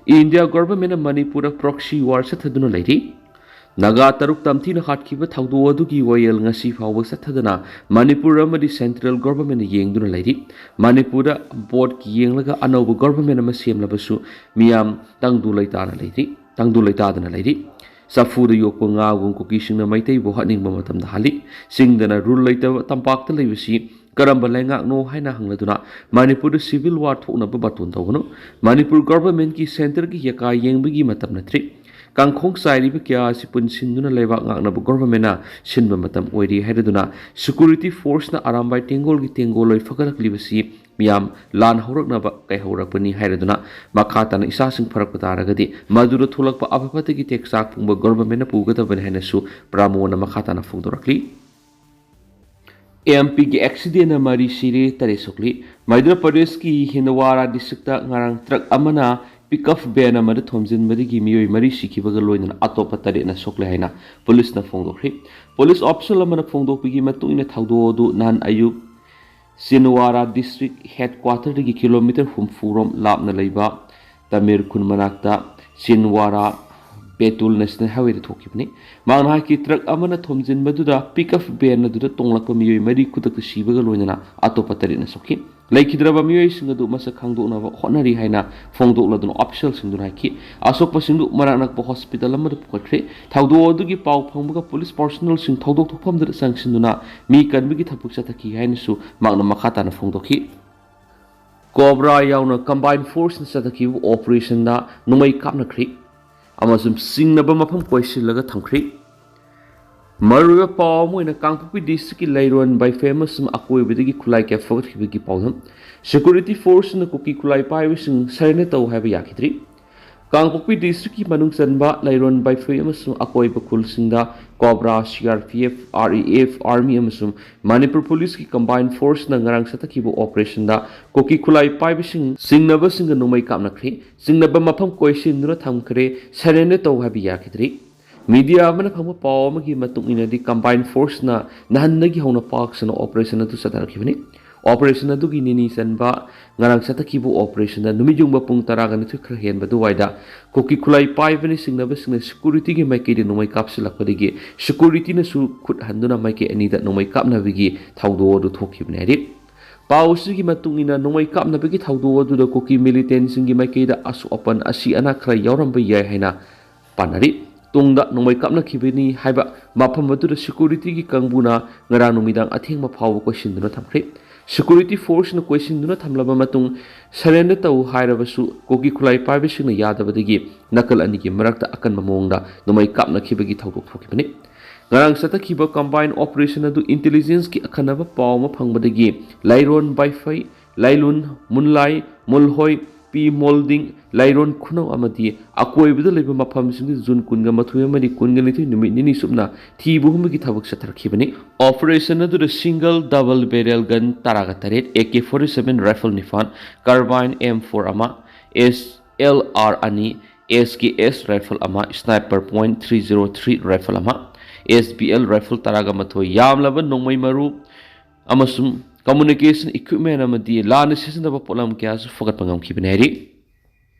ꯏꯟꯗꯤꯌꯥ governmentꯅ ꯃꯅꯤꯄꯨꯔꯗ proxy war ꯆꯠꯊꯗꯨꯅ ꯂꯩꯔꯤ꯫ ꯅꯥꯒꯥ ꯇꯔꯨꯛ ꯇꯝꯊꯤꯅ ꯍꯥꯠꯈꯤꯕ ꯊꯧꯗꯣꯛ ꯑꯗꯨꯒꯤ ꯋꯥꯌꯦꯜ ꯉꯁꯤ ꯐꯥꯎꯕ ꯆꯠꯊꯗꯅ ꯃꯅꯤꯄꯨꯔ ꯑꯃꯗꯤ central governmentꯅ ꯌꯦꯡꯗꯨꯅ ꯂꯩꯔꯤ꯫ ꯃꯅꯤꯄꯨꯔꯗ vote ꯌꯦꯡꯂꯒ ꯑꯅꯧꯕ government ꯑꯃ ꯁꯦꯝꯂꯕꯁꯨ ꯃꯤꯌꯥꯝ ꯇꯪꯗꯨ ꯂꯩꯇꯥꯅ ꯂꯩꯔꯤ, ꯇꯪꯗꯨ ꯂꯩꯇꯥꯗꯅ ꯂꯩꯔꯤ꯫ ꯆꯐꯨꯗ ꯌꯣꯛꯄ ꯉꯥꯒꯨꯝ ꯀꯨꯀꯤꯁꯤꯡꯅ ꯃꯩꯇꯩꯕꯨ ꯍꯥꯠꯅꯤꯡꯕ ꯃꯇꯝꯗ ꯍꯥꯠꯂꯤ꯫ ꯆꯤꯡꯗꯅ rule ꯂꯩꯇꯕ ꯇꯝꯄꯥꯛꯇ ꯂꯩꯕꯁꯤ ꯀꯔꯝꯕ ꯂꯩꯉꯥꯛꯅꯣ ꯍꯥꯏꯅ ꯍꯪꯂꯗꯨꯅ ꯃꯅꯤꯄꯨꯔꯗ civil war ꯊꯣꯛꯅꯕ ꯕꯥꯇꯣꯟ ꯇꯧꯒꯅꯨ꯫ ꯃꯅꯤꯄꯨꯔ governmentꯀꯤ centreꯒꯤ ꯌꯦꯀꯥ ꯌꯦꯡꯕꯒꯤ ꯃꯇꯝ ꯅꯠꯇ꯭ꯔꯤ꯫ ꯀꯥꯡꯈꯣꯡ ꯆꯥꯏꯔꯤꯕ ꯀꯌꯥ ꯑꯁꯤ ꯄꯨꯟꯁꯤꯟꯗꯨꯅ ꯂꯩꯕꯥꯛ ꯉꯥꯛꯅꯕ governmentꯅ ꯁꯤꯟꯕ ꯃꯇꯝ ꯑꯣꯏꯔꯤ ꯍꯥꯏꯔꯗꯨꯅ security forceꯅ ꯑꯔꯥꯝꯕꯥꯏ ꯇꯦꯡꯒꯣꯜꯒꯤ ꯇꯦꯡꯒꯣꯜ ꯂꯣꯏ ꯐꯒꯠꯂꯛꯂꯤꯕꯁꯤ ꯃꯤꯌꯥꯝ ꯂꯥꯟ ꯍꯧꯔꯛꯅꯕ ꯀꯩꯍꯧꯔꯛꯄꯅꯤ ꯍꯥꯏꯔꯗꯨꯅ ꯃꯈꯥ ꯇꯥꯅ ꯏꯆꯥꯁꯤꯡ ꯐꯔꯛꯄ ꯇꯥꯔꯒꯗꯤ ꯃꯗꯨꯗ ꯊꯣꯛꯂꯛꯄ ꯑꯐ ꯐꯠꯇꯒꯤ ꯇꯦꯛꯆꯥꯛ ꯄꯨꯡꯕ governmentꯅ ꯄꯨꯒꯗꯕꯅꯤ ꯍꯥꯏꯅꯁꯨ ꯄ꯭ꯔꯃꯣꯗꯅ ꯃꯈꯥ ꯇꯥꯅ ꯐꯣꯡꯗꯣꯔꯛꯂꯤ꯫ ꯑꯦꯝ ꯄꯤꯒꯤ accidentꯅ ꯃꯔꯤ ꯁꯤꯔꯦ, ꯇꯔꯦꯠ ꯁꯣꯛꯂꯤ꯫ ꯃꯩꯗ꯭ꯔ ꯄ꯭ꯔꯗꯦꯁꯀꯤ ꯍꯤꯟꯗꯋꯥꯔꯥ districtꯇ ꯉꯔꯥꯡ truck ꯑꯃꯅ pickup van ꯑꯃꯗ ꯊꯣꯝꯖꯤꯟꯕꯗꯒꯤ ꯃꯤꯑꯣꯏ ꯃꯔꯤ ꯁꯤꯈꯤꯕꯒ ꯂꯣꯏꯅꯅ ꯑꯇꯣꯞꯄ ꯇꯔꯦꯠꯅ ꯁꯣꯛꯂꯦ ꯍꯥꯏꯅ ꯄꯨꯂꯤꯁꯅ ꯐꯣꯡꯗꯣꯛꯈ꯭ꯔꯤ꯫ ꯄꯨꯂꯤꯁ official ꯑꯃꯅ ꯐꯣꯡꯗꯣꯛꯄꯒꯤ ꯃꯇꯨꯡ ꯏꯟꯅ ꯊꯧꯗꯣꯛ ꯑꯗꯨ ꯅꯍꯥꯟ ꯑꯌꯨꯛ ꯆꯤꯟꯋꯥꯔꯥ district headquarterꯗꯒꯤ kilometre ꯍꯨꯝꯐꯨ ꯔꯣꯝ ꯂꯥꯞꯅ ꯂꯩꯕ ꯇꯃꯤꯔ ꯈꯨꯟ ꯃꯅꯥꯛꯇ ꯆꯤꯟꯋꯥꯔꯥ ꯕꯦꯇꯨꯜ ꯅꯦꯁꯅꯦꯜ ꯍꯥꯏꯋꯦꯗ ꯊꯣꯛꯈꯤꯕꯅꯤ꯫ ꯃꯍꯥꯛꯅ ꯍꯥꯏꯈꯤ, ꯇ꯭ꯔꯛ ꯑꯃꯅ ꯊꯣꯝꯖꯤꯟꯕꯗꯨꯗ ꯄꯤꯛ ꯑꯞ ꯚꯦꯟ ꯑꯗꯨꯗ ꯇꯣꯡꯂꯛꯄ ꯃꯤꯑꯣꯏ ꯃꯔꯤ ꯈꯨꯗꯛꯇ ꯁꯤꯕꯒ ꯂꯣꯏꯅꯅ ꯑꯇꯣꯞꯄ ꯇꯔꯦꯠꯅ ꯁꯣꯛꯈꯤ꯫ ꯂꯩꯈꯤꯗ꯭ꯔꯕ ꯃꯤꯑꯣꯏꯁꯤꯡ ꯑꯗꯨ ꯃꯁꯛ ꯈꯪꯗꯣꯛꯅꯕ ꯍꯣꯠꯅꯔꯤ ꯍꯥꯏꯅ ꯐꯣꯡꯗꯣꯛꯂꯗꯨꯅ ꯑꯣꯐꯤꯁꯤꯌꯦꯜꯁꯤꯡꯗꯨꯅ ꯍꯥꯏꯈꯤ꯫ ꯑꯁꯣꯛꯄꯁꯤꯡꯗꯨ ꯃꯅꯥꯛ ꯅꯛꯄ ꯍꯣꯁꯄꯤꯇꯥꯜ ꯑꯃꯗ ꯄꯨꯈꯠꯈ꯭ꯔꯦ꯫ ꯊꯧꯗꯣꯛ ꯑꯗꯨꯒꯤ ꯄꯥꯎ ꯐꯪꯕꯒ ꯄꯨꯂꯤꯁ ꯄꯥꯔꯁꯣꯅꯦꯜꯁꯤꯡ ꯊꯧꯗꯣꯛ ꯊꯣꯛꯐꯝꯗꯨꯗ ꯆꯪꯁꯤꯟꯗꯨꯅ ꯃꯤ ꯀꯟꯕꯒꯤ ꯊꯕꯛ ꯆꯠꯊꯈꯤ ꯍꯥꯏꯅꯁꯨ ꯃꯍꯥꯛꯅ ꯃꯈꯥ ꯇꯥꯅ ꯐꯣꯡꯗꯣꯛꯈꯤ꯫ ꯀꯣꯕ꯭ꯔꯥ ꯌꯥꯎꯅ ꯀꯝꯕꯥꯏꯟ ꯐꯣꯔꯁꯅ ꯆꯠꯊꯈꯤꯕ ꯑꯣꯄꯔꯦꯁꯟꯗ ꯅꯣꯡꯃꯩ ꯀꯥꯞꯅꯈ꯭ꯔꯤ ꯑꯃꯁꯨꯡ ꯆꯤꯡꯅꯕ ꯃꯐꯝ ꯀꯣꯏꯁꯤꯜꯂꯒ ꯊꯝꯈ꯭ꯔꯤ꯫ ꯃꯔꯨꯑꯣꯏꯕ ꯄꯥꯎ ꯑꯃ ꯑꯣꯏꯅ ꯀꯥꯡꯄꯣꯛꯄꯤ ꯗꯤꯁꯇ꯭ꯔꯤꯛꯀꯤ ꯂꯩꯔꯣꯟ ꯕꯥꯏꯐꯩ ꯑꯃꯁꯨꯡ ꯑꯀꯣꯏꯕꯗꯒꯤ ꯈꯨꯠꯂꯥꯏ ꯀꯌꯥ ꯐꯒꯠꯈꯤꯕꯒꯤ ꯄꯥꯎꯗꯝ꯫ ꯁꯦꯀ꯭ꯌꯨꯔꯤꯇꯤ ꯐꯣꯔꯁꯅ ꯀꯨꯀꯤ ꯈꯨꯠꯂꯥꯏ ꯄꯥꯏꯕꯁꯤꯡ ꯁꯔꯦꯟꯗꯔ ꯇꯧ ꯍꯥꯏꯕ ꯌꯥꯈꯤꯗ꯭ꯔꯤ꯫ ꯀꯥꯡꯄꯣꯛꯄꯤ ꯗꯤꯁꯇ꯭ꯔꯤꯛꯀꯤ ꯃꯅꯨꯡ ꯆꯟꯕ ꯂꯩꯔꯣꯟ ꯕꯥꯏꯐꯩ ꯑꯃꯁꯨꯡ ꯑꯀꯣꯏꯕ ꯈꯨꯜꯁꯤꯡꯗ cobra, C R P F, R E F, army ꯑꯃꯁꯨꯡ ꯃꯅꯤꯄꯨꯔ ꯄꯨꯂꯤꯁꯀꯤ ꯀꯝꯕꯥꯏꯟ ꯐꯣꯔꯁꯅ ꯉꯔꯥꯡ ꯆꯠꯊꯈꯤꯕ ꯑꯣꯄꯔꯦꯁꯟꯗ ꯀꯨꯀꯤ ꯈꯨꯠꯂꯥꯏ ꯄꯥꯏꯕꯁꯤꯡ ꯆꯤꯡꯅꯕꯁꯤꯡꯒ ꯅꯣꯡꯃꯩ ꯀꯥꯞꯅꯈ꯭ꯔꯤ꯫ ꯆꯤꯡꯅꯕ ꯃꯐꯝ ꯀꯣꯏꯁꯤꯟꯗꯨꯅ ꯊꯝꯈ꯭ꯔꯦ, ꯁꯔꯦꯟꯗꯔ ꯇꯧ ꯍꯥꯏꯕ ꯌꯥꯈꯤꯗ꯭ꯔꯤ꯫ ꯃꯤꯗꯤꯌꯥ ꯑꯃꯅ ꯐꯪꯕ ꯄꯥꯎ ꯑꯃꯒꯤ ꯃꯇꯨꯡ ꯏꯟꯅꯗꯤ, ꯀꯝꯕꯥꯏꯟ ꯐꯣꯔꯁꯅ ꯅꯍꯥꯟꯗꯒꯤ ꯍꯧꯅ ꯄꯥꯛ ꯁꯟꯅ ꯑꯣꯄꯔꯦꯁꯟ ꯑꯗꯨ ꯆꯠꯊꯔꯛꯈꯤꯕꯅꯤ꯫ ꯑꯣꯄꯔꯦꯁꯟ ꯑꯗꯨꯒꯤ ꯅꯤꯅꯤ ꯆꯟꯕ ꯉꯔꯥꯡ ꯆꯠꯊꯈꯤꯕ ꯑꯣꯄꯔꯦꯁꯟꯗ ꯅꯨꯃꯤꯠ ꯌꯨꯡꯕ ꯄꯨꯡ ꯇꯔꯥꯒ ꯅꯤꯊꯣꯏ ꯈꯔ ꯍꯦꯟꯕ ꯑꯗꯨꯋꯥꯏꯗ ꯀꯨꯀꯤ ꯈꯨꯠꯂꯥꯏ ꯄꯥꯏꯕꯅ ꯆꯤꯡꯅꯕꯁꯤꯡꯅ ꯁꯦꯀ꯭ꯌꯨꯔꯤꯇꯤꯒꯤ ꯃꯥꯏꯀꯩꯗ ꯅꯣꯡꯃꯩ ꯀꯥꯞꯁꯤꯜꯂꯛꯄꯗꯒꯤ ꯁꯦꯀ꯭ꯌꯨꯔꯤꯇꯤꯅꯁꯨ ꯈꯨꯠ ꯍꯟꯗꯨꯅ ꯃꯥꯏꯀꯩ ꯑꯅꯤꯗ ꯅꯣꯡꯃꯩ ꯀꯥꯞꯅꯕꯒꯤ ꯊꯧꯗꯣꯛ ꯑꯗꯨ ꯊꯣꯛꯈꯤꯕꯅꯤ ꯍꯥꯏꯔꯤ꯫ ꯄꯥꯎ ꯑꯁꯤꯒꯤ ꯃꯇꯨꯡ ꯏꯟꯅ, ꯅꯣꯡꯃꯩ ꯀꯥꯞꯅꯕꯒꯤ ꯊꯧꯗꯣꯛ ꯑꯗꯨꯗ ꯀꯨꯀꯤ ꯃꯤꯂꯤꯇꯦꯟꯁꯤꯡꯒꯤ ꯃꯥꯏꯀꯩꯗ ꯑꯁꯣꯛ ꯑꯄꯟ ꯑꯁꯤ ꯑꯅꯥ ꯈꯔ ꯌꯥꯎꯔꯝꯕ ꯌꯥꯏ ꯍꯥꯏꯅ ꯄꯥꯅꯔꯤ꯫ ꯇꯨꯡꯗ ꯅꯣꯡꯃꯩ ꯀꯥꯞꯅꯈꯤꯕꯅꯤ ꯍꯥꯏꯕ ꯃꯐꯝ ꯑꯗꯨꯗ ꯁꯦꯀ꯭ꯌꯨꯔꯤꯇꯤꯒꯤ ꯀꯥꯡꯕꯨꯅ ꯉꯔꯥꯡ ꯅꯨꯃꯤꯗꯥꯡ ꯑꯊꯦꯡꯕ ꯐꯥꯎꯕ ꯀꯣꯏꯁꯤꯟꯗꯨꯅ ꯊꯝꯈ꯭ꯔꯦ꯫ ꯁꯦꯀ꯭ꯌꯨꯔꯤꯇꯤ ꯐꯣꯔꯁꯅ ꯀꯣꯏꯁꯤꯟꯗꯨꯅ ꯊꯝꯂꯕ ꯃꯇꯨꯡ, ꯁꯔꯦꯟꯗꯔ ꯇꯧ ꯍꯥꯏꯔꯕꯁꯨ ꯀꯨꯀꯤ ꯈꯨꯠꯂꯥꯏ ꯄꯥꯏꯕꯁꯤꯡꯅ ꯌꯥꯗꯕꯗꯒꯤ ꯅꯥꯀꯜ ꯑꯅꯤꯒꯤ ꯃꯔꯛꯇ ꯑꯀꯟꯕ ꯃꯑꯣꯡꯗ ꯅꯣꯡꯃꯩ ꯀꯥꯞꯅꯈꯤꯕꯒꯤ ꯊꯧꯗꯣꯛ ꯊꯣꯛꯈꯤꯕꯅꯤ꯫ ꯉꯔꯥꯡ ꯆꯠꯊꯈꯤꯕ ꯀꯝꯕꯥꯏꯟ ꯑꯣꯄꯔꯦꯁꯟ ꯑꯗꯨ ꯏꯟꯇꯦꯂꯤꯖꯦꯟꯁꯀꯤ ꯑꯈꯟꯅꯕ ꯄꯥꯎ ꯑꯃ ꯐꯪꯕꯗꯒꯤ ꯂꯥꯏꯔꯣꯟ ꯕꯥꯏꯐꯩ, ꯂꯥꯏꯂꯨꯟ, ꯃꯨꯟꯂꯥꯏ, ꯃꯨꯜꯍꯣꯏ, ꯄꯤ ꯃꯣꯜꯗꯤꯡ, ꯂꯥꯏꯔꯣꯟ ꯈꯨꯅꯧ ꯑꯃꯗꯤ ꯑꯀꯣꯏꯕꯗ ꯂꯩꯕ ꯃꯐꯝꯁꯤꯡꯗ ꯖꯨꯟ ꯀꯨꯟꯒ ꯃꯥꯊꯣꯏ ꯑꯃꯗꯤ ꯀꯨꯟꯒ ꯅꯤꯊꯣꯏ ꯅꯨꯃꯤꯠ ꯅꯤꯅꯤ ꯆꯨꯞꯅ ꯊꯤꯕ ꯍꯨꯝꯕꯒꯤ ꯊꯕꯛ ꯆꯠꯊꯔꯛꯈꯤꯕꯅꯤ꯫ ꯑꯣꯄꯔꯦꯁꯟ ꯑꯗꯨꯗ ꯁꯤꯡꯒꯜ ꯗꯕꯜ ꯕꯦꯔꯦꯜ ꯒꯟ ꯇꯔꯥꯒ ꯇꯔꯦꯠ, A K forty seven rifle ꯅꯤꯄꯥꯟ, ꯀꯥꯔꯕꯥꯏꯟ ꯑꯦꯝ ꯐꯣꯔ ꯑꯃ, ꯑꯦꯁ ꯑꯦꯜ ꯑꯥꯔ ꯑꯅꯤ, ꯑꯦꯁ ꯀꯦ ꯑꯦꯁ ꯔꯥꯏꯐꯜ ꯑꯃ, sniper point three zero three rifle ꯑꯃ, ꯑꯦꯁ ꯕꯤ ꯑꯦꯜ ꯔꯥꯏꯐꯜ ꯇꯔꯥꯒ ꯃꯥꯊꯣꯏ, ꯌꯥꯝꯂꯕ ꯅꯣꯡꯃꯩ ꯃꯔꯨ ꯑꯃꯁꯨꯡ ꯀꯝꯃꯨꯅꯤꯀꯦꯁꯟ ꯏꯀ꯭ꯋꯤꯞꯃꯦꯟ ꯑꯃꯗꯤ ꯂꯥꯟꯅ ꯁꯤꯖꯤꯟꯅꯕ ꯄꯣꯠꯂꯝ ꯀꯌꯥꯁꯨ ꯐꯒꯠꯄ ꯉꯝꯈꯤꯕꯅꯤ ꯍꯥꯏꯔꯤ꯫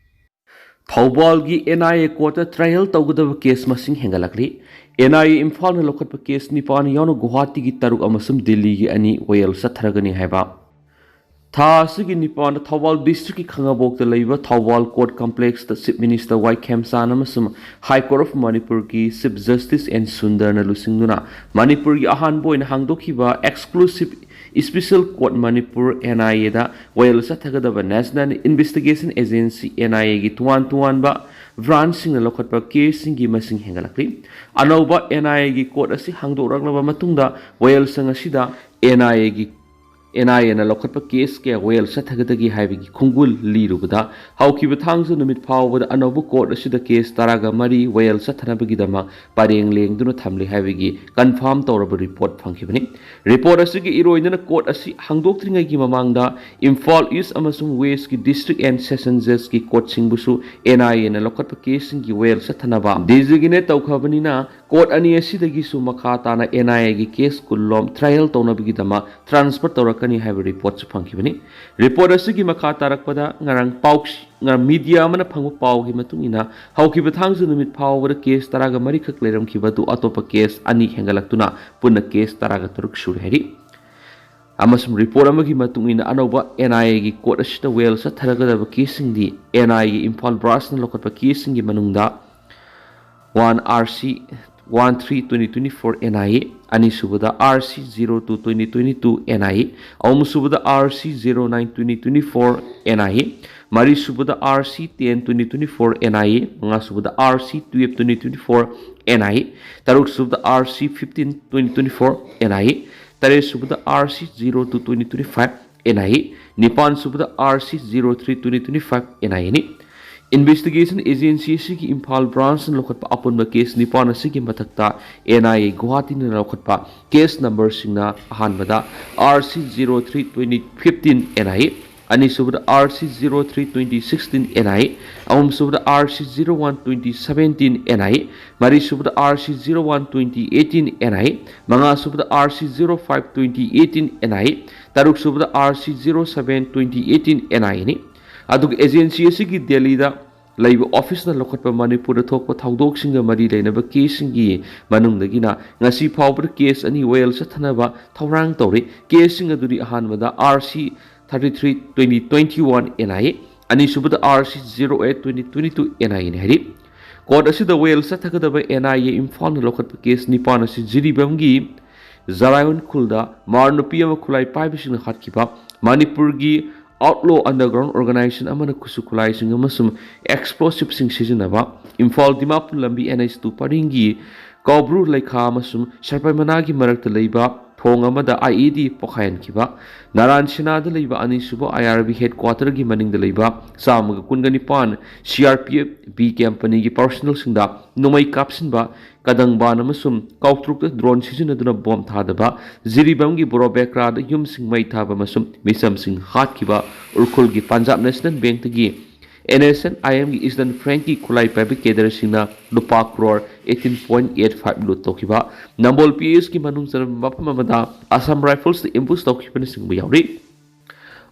ꯊꯧꯕꯥꯜꯒꯤ ꯑꯦꯟ ꯑꯥꯏ ꯑꯦ ꯀꯣꯔꯠꯇ ꯇ꯭ꯔꯥꯏꯌꯦꯜ ꯇꯧꯒꯗꯕ ꯀꯦꯁ ꯃꯁꯤꯡ ꯍꯦꯟꯒꯠꯂꯛꯂꯤ꯫ ꯑꯦꯟ ꯑꯥꯏ ꯑꯦ ꯏꯝꯐꯥꯜꯅ ꯂꯧꯈꯠꯄ ꯀꯦꯁ ꯅꯤꯄꯥꯟ ꯌꯥꯎꯅ ꯒꯨꯋꯥꯍꯥꯇꯤꯒꯤ ꯇꯔꯨꯛ ꯑꯃꯁꯨꯡ ꯗꯤꯜꯂꯤꯒꯤ ꯑꯅꯤ ꯋꯥꯌꯦꯜ ꯆꯠꯊꯔꯒꯅꯤ ꯍꯥꯏꯕ꯫ ꯊꯥ ꯑꯁꯤꯒꯤ ꯅꯤꯄꯥꯟꯗ ꯊꯧꯕꯥꯜ ꯗꯤꯁꯇ꯭ꯔꯤꯛꯀꯤ ꯈꯥꯉꯕꯣꯛꯇ ꯂꯩꯕ ꯊꯧꯕꯥꯜ ꯀꯣꯔꯠ ꯀꯝꯄ꯭ꯂꯦꯛꯁꯇ ꯆꯤꯐ ꯃꯤꯅꯤꯁꯇꯔ ꯋꯥꯏ ꯈꯦꯝꯆꯥꯟ ꯑꯃꯁꯨꯡ ꯍꯥꯏ ꯀꯣꯔꯠ ꯑꯣꯐ ꯃꯅꯤꯄꯨꯔꯒꯤ ꯆꯤꯐ ꯖꯁꯇꯤꯁ ꯑꯦꯟ ꯁꯨꯟꯗꯔꯅ ꯂꯨꯆꯤꯡꯗꯨꯅ ꯃꯅꯤꯄꯨꯔꯒꯤ ꯑꯍꯥꯟꯕ ꯑꯣꯏꯅ ꯍꯥꯡꯗꯣꯛꯈꯤꯕ ꯑꯦꯛꯁꯀ꯭ꯂꯨꯁꯤꯚ ꯏꯁꯄꯤꯁꯦꯜ ꯀꯣꯔꯠ ꯃꯅꯤꯄꯨꯔ, ꯑꯦꯟ ꯑꯥꯏ ꯑꯦꯗ ꯋꯥꯌꯦꯜ ꯆꯠꯊꯒꯗꯕ ꯅꯦꯁꯅꯦꯜ ꯏꯟꯚꯦꯁꯇꯤꯒꯦꯁꯟ ꯑꯦꯖꯦꯟꯁꯤ, ꯑꯦꯟ ꯑꯥꯏ ꯑꯦꯒꯤ ꯇꯣꯉꯥꯟ ꯇꯣꯉꯥꯟꯕ ꯕ꯭ꯔꯥꯟꯁꯁꯤꯡꯅ ꯂꯧꯈꯠꯄ ꯀꯦꯁꯁꯤꯡꯒꯤ ꯃꯁꯤꯡ ꯍꯦꯟꯒꯠꯂꯛꯂꯤ꯫ ꯑꯅꯧꯕ ꯑꯦꯟ ꯑꯥꯏ ꯑꯦꯒꯤ ꯀꯣꯔꯠ ꯑꯁꯤ ꯍꯥꯡꯗꯣꯛꯂꯛꯂꯕ ꯃꯇꯨꯡꯗ ꯋꯥꯌꯦꯜꯁꯪ ꯑꯁꯤꯗ ꯑꯦꯟ ꯑꯥꯏ ꯑꯦꯒꯤ, ꯑꯦꯟ ꯑꯥꯏ ꯑꯦꯅ ꯂꯧꯈꯠꯄ ꯀꯦꯁ ꯀꯌꯥ ꯋꯥꯌꯦꯜ ꯆꯠꯊꯒꯗꯒꯦ ꯍꯥꯏꯕꯒꯤ ꯈꯣꯡꯒꯨꯜ ꯂꯤꯔꯨꯕꯗ, ꯍꯧꯈꯤꯕ ꯊꯥꯡꯖ ꯅꯨꯃꯤꯠ ꯐꯥꯎꯕꯗ ꯑꯅꯧꯕ ꯀꯣꯔꯠ ꯑꯁꯤꯗ ꯀꯦꯁ ꯇꯔꯥꯒ ꯃꯔꯤ ꯋꯥꯌꯦꯜ ꯆꯠꯊꯅꯕꯒꯤꯗꯃꯛ ꯄꯔꯦꯡ ꯂꯦꯡꯗꯨꯅ ꯊꯝꯂꯤ ꯍꯥꯏꯕꯒꯤ ꯀꯟꯐꯥꯔꯝ ꯇꯧꯔꯕ ꯔꯤꯄꯣꯔꯠ ꯐꯪꯈꯤꯕꯅꯤ꯫ ꯔꯤꯄꯣꯔꯠ ꯑꯁꯤꯒꯤ ꯏꯔꯣꯏꯗꯅ ꯀꯣꯔꯠ ꯑꯁꯤ ꯍꯥꯡꯗꯣꯛꯇ꯭ꯔꯤꯉꯩꯒꯤ ꯃꯃꯥꯡꯗ ꯏꯝꯐꯥꯜ ꯏꯁ ꯑꯃꯁꯨꯡ ꯋꯦꯁꯀꯤ ꯗꯤꯁꯇ꯭ꯔꯤꯛ ꯑꯦꯟ ꯁꯦꯁꯟ ꯖꯖꯀꯤ ꯀꯣꯔꯠꯁꯤꯡꯕꯨꯁꯨ ꯑꯦꯟ ꯑꯥꯏ ꯑꯦꯅ ꯂꯧꯈꯠꯄ ꯀꯦꯁꯁꯤꯡꯒꯤ ꯋꯥꯌꯦꯜ ꯆꯠꯊꯅꯕ ꯗꯤꯖꯤꯒꯤꯅꯦꯠ ꯇꯧꯈ꯭ꯔꯕꯅꯤꯅ, ꯀꯣꯔꯠ ꯑꯅꯤ ꯑꯁꯤꯗꯒꯤꯁꯨ ꯃꯈꯥ ꯇꯥꯅ ꯑꯦꯟ ꯑꯥꯏ ꯑꯦꯒꯤ ꯀꯦꯁ ꯀꯨꯟꯂꯣꯝ ꯇ꯭ꯔꯥꯏꯌꯦꯜ ꯇꯧꯅꯕꯒꯤꯗꯃꯛ ꯇ꯭ꯔꯥꯟꯁꯐꯔ ꯇꯧꯔꯛꯀꯅꯤ ꯍꯥꯏꯕ ꯔꯤꯄꯣꯔꯠꯁꯨ ꯐꯪꯈꯤꯕꯅꯤ꯫ ꯔꯤꯄꯣꯔꯠ ꯑꯁꯤꯒꯤ ꯃꯈꯥ ꯇꯥꯔꯛꯄꯗ ꯉꯔꯥꯡ ꯄꯥꯎ-, ꯉꯔꯥꯡ ꯃꯤꯗꯤꯌꯥ ꯑꯃꯅ ꯐꯪꯕ ꯄꯥꯎꯒꯤ ꯃꯇꯨꯡ ꯏꯟꯅ, ꯍꯧꯈꯤꯕ ꯊꯥꯡꯖ ꯅꯨꯃꯤꯠ ꯐꯥꯎꯕꯗ ꯀꯦꯁ ꯇꯔꯥꯒ ꯃꯔꯤꯈꯛ ꯂꯩꯔꯝꯈꯤꯕ ꯑꯗꯨ ꯑꯇꯣꯞꯄ ꯀꯦꯁ ꯑꯅꯤ ꯍꯦꯟꯒꯠꯂꯛꯇꯨꯅ ꯄꯨꯟꯅ ꯀꯦꯁ ꯇꯔꯥꯒ ꯇꯔꯨꯛ ꯁꯨꯔꯦ ꯍꯥꯏꯔꯤ꯫ ꯑꯃꯁꯨꯡ ꯔꯤꯄꯣꯔꯠ ꯑꯃꯒꯤ ꯃꯇꯨꯡ ꯏꯟꯅ, ꯑꯅꯧꯕ ꯑꯦꯟ ꯑꯥꯏ ꯑꯦꯒꯤ ꯀꯣꯔꯠ ꯑꯁꯤꯗ ꯋꯥꯌꯦꯜ ꯆꯠꯊꯔꯒꯗꯕ ꯀꯦꯁꯁꯤꯡꯗꯤ ꯑꯦꯟ ꯑꯥꯏ ꯑꯦꯒꯤ ꯏꯝꯐꯥꯜ ꯕ꯭ꯔꯥꯟꯁꯅ ꯂꯧꯈꯠꯄ ꯀꯦꯁꯁꯤꯡꯒꯤ ꯃꯅꯨꯡꯗ one R C one three twenty twenty four N I A, ꯑꯅꯤꯁꯨꯕꯗ R C zero two twenty twenty two N I A, ꯑꯍꯨꯝꯁꯨꯕꯗ R C zero nine twenty twenty four N I A, ꯃꯔꯤꯁꯨꯕꯗ R C ten twenty twenty four N I A, ꯃꯉꯥꯁꯨꯕꯗ R C twelve twenty twenty four N I A, ꯇꯔꯨꯛꯁꯨꯕꯗ R C fifteen twenty twenty four N I A, ꯇꯔꯦꯠꯁꯨꯕꯗ R C zero two twenty twenty five N I A, ꯅꯤꯄꯥꯟꯁꯨꯕꯗ R C zero three twenty twenty five N I ꯑꯦꯅꯤ꯫ Investigation agency ꯑꯁꯤꯒꯤ ꯏꯝꯐꯥꯜ ꯕ꯭ꯔꯥꯟꯁꯅ ꯂꯧꯈꯠꯄ ꯑꯄꯨꯟꯕ case ꯅꯤꯄꯥꯟ ꯑꯁꯤꯒꯤ ꯃꯊꯛꯇ and I ꯑꯦ ꯒꯨꯋꯥꯍꯥꯇꯤꯅ ꯂꯧꯈꯠꯄ ꯀꯦꯁ ꯅꯝꯕꯔꯁꯤꯡꯅ ꯑꯍꯥꯟꯕꯗ R C zero three twenty fifteen N I A, ꯑꯅꯤꯁꯨꯕꯗ R C zero three twenty sixteen N I A, ꯑꯍꯨꯝꯁꯨꯕꯗ R C zero one twenty seventeen N I A, ꯃꯔꯤꯁꯨꯕꯗ R C zero one twenty eighteen N I A, ꯃꯉꯥꯁꯨꯕꯗ R C zero five twenty eighteen N I A, ꯇꯔꯨꯛꯁꯨꯕꯗ R C zero seven twenty eighteen N I ꯑꯦꯅꯤ꯫ ꯑꯗꯨꯒ agency ꯑꯁꯤꯒꯤ ꯗꯦꯜꯂꯤꯗ ꯂꯩꯕ ꯑꯣꯐꯤꯁꯅ ꯂꯧꯈꯠꯄ ꯃꯅꯤꯄꯨꯔꯗ ꯊꯣꯛꯄ ꯊꯧꯗꯣꯛꯁꯤꯡꯒ ꯃꯔꯤ ꯂꯩꯅꯕ ꯀꯦꯁꯁꯤꯡꯒꯤ ꯃꯅꯨꯡꯗꯒꯤꯅ ꯉꯁꯤ ꯐꯥꯎꯕꯗ ꯀꯦꯁ ꯑꯅꯤ ꯋꯥꯌꯦꯜ ꯆꯠꯊꯅꯕ ꯊꯧꯔꯥꯡ ꯇꯧꯔꯤ꯫ ꯀꯦꯁꯁꯤꯡ ꯑꯗꯨꯗꯤ ꯑꯍꯥꯟꯕꯗ RC thirty three twenty twenty one NIA, ꯑꯅꯤꯁꯨꯕꯗ RC zero eight twenty twenty two NIAꯅꯤ ꯍꯥꯏꯔꯤ꯫ ꯀꯣꯔꯠ ꯑꯁꯤꯗ ꯋꯥꯌꯦꯜ ꯆꯠꯊꯒꯗꯕ NIA ꯏꯝꯐꯥꯜꯅ ꯂꯧꯈꯠꯄ ꯀꯦꯁ ꯅꯤꯄꯥꯟ ꯑꯁꯤ ꯖꯤꯔꯤꯕꯥꯝꯒꯤ ꯖꯔꯥꯏꯌꯣꯟ ꯈꯨꯜꯗ ꯃꯥꯔ ꯅꯨꯄꯤ ꯑꯃ ꯈꯨꯠꯂꯥꯏ ꯄꯥꯏꯕꯁꯤꯡꯅ ꯍꯥꯠꯈꯤꯕ, ꯃꯅꯤꯄꯨꯔꯒꯤ outlaw underground organization ꯑꯃꯅ ꯈꯨꯠꯁꯨ ꯈꯨꯠꯂꯥꯏꯁꯤꯡ ꯑꯃꯁꯨꯡ ꯑꯦꯛꯁꯄ꯭ꯂꯣꯁꯤꯚꯁꯤꯡ ꯁꯤꯖꯤꯟꯅꯕ, ꯏꯝꯐꯥꯜ ꯗꯤꯃꯥꯄꯨꯔ ꯂꯝꯕꯤ NH two ꯄꯔꯤꯡꯒꯤ ꯀꯧꯕ꯭ꯔꯨ ꯂꯩꯈꯥ ꯑꯃꯁꯨꯡ ꯁꯔꯄꯩꯃꯅꯥꯒꯤ ꯃꯔꯛꯇ ꯂꯩꯕ ꯊꯣꯡ ꯑꯃꯗ IED ꯄꯣꯈꯥꯏꯍꯟꯈꯤꯕ, ꯅꯥꯔꯥꯟ ꯁꯤꯅꯥꯗ ꯂꯩꯕ ꯑꯅꯤꯁꯨꯕ IRB headquarterꯒꯤ ꯃꯅꯤꯡꯗ ꯂꯩꯕ ꯆꯥꯝꯃꯒ ꯀꯨꯟꯒ ꯅꯤꯄꯥꯟ CRPF B companyꯒꯤ personnelꯁꯤꯡꯗ ꯅꯣꯡꯃꯩ ꯀꯥꯞꯁꯤꯟꯕ, ꯀꯗꯪꯕꯥꯟ ꯑꯃꯁꯨꯡ ꯀꯥꯎꯇ꯭ꯔꯨꯛꯇ drone ꯁꯤꯖꯤꯟꯅꯗꯨꯅ ꯕꯣꯝ ꯊꯥꯗꯕ, ꯖꯤꯔꯤꯕꯥꯝꯒꯤ ꯕꯣꯔꯣꯕꯦꯀ꯭ꯔꯥꯗ ꯌꯨꯝꯁꯤꯡ ꯃꯩ ꯊꯥꯕ ꯑꯃꯁꯨꯡ ꯃꯤꯆꯝꯁꯤꯡ ꯍꯥꯠꯈꯤꯕ, ꯎꯔꯈꯨꯜꯒꯤ ꯄꯟꯖꯥꯕ ꯅꯦꯁꯅꯦꯜ ꯕꯦꯡꯛꯇꯒꯤ NSNIMꯒꯤ Eastern Flankꯀꯤ ꯈꯨꯠꯂꯥꯏ ꯄꯥꯏꯕ cadreꯁꯤꯡꯅ ꯂꯨꯄꯥ crore eighteen point eight five loot ꯇꯧꯈꯤꯕ, ꯅꯝꯕꯣꯜ PSꯀꯤ ꯃꯅꯨꯡ ꯆꯟꯕ ꯃꯐꯝ ꯑꯃꯗ Assam Riflesꯅ ambush ꯇꯧꯈꯤꯕꯅꯆꯤꯡꯕ ꯌꯥꯎꯔꯤ꯫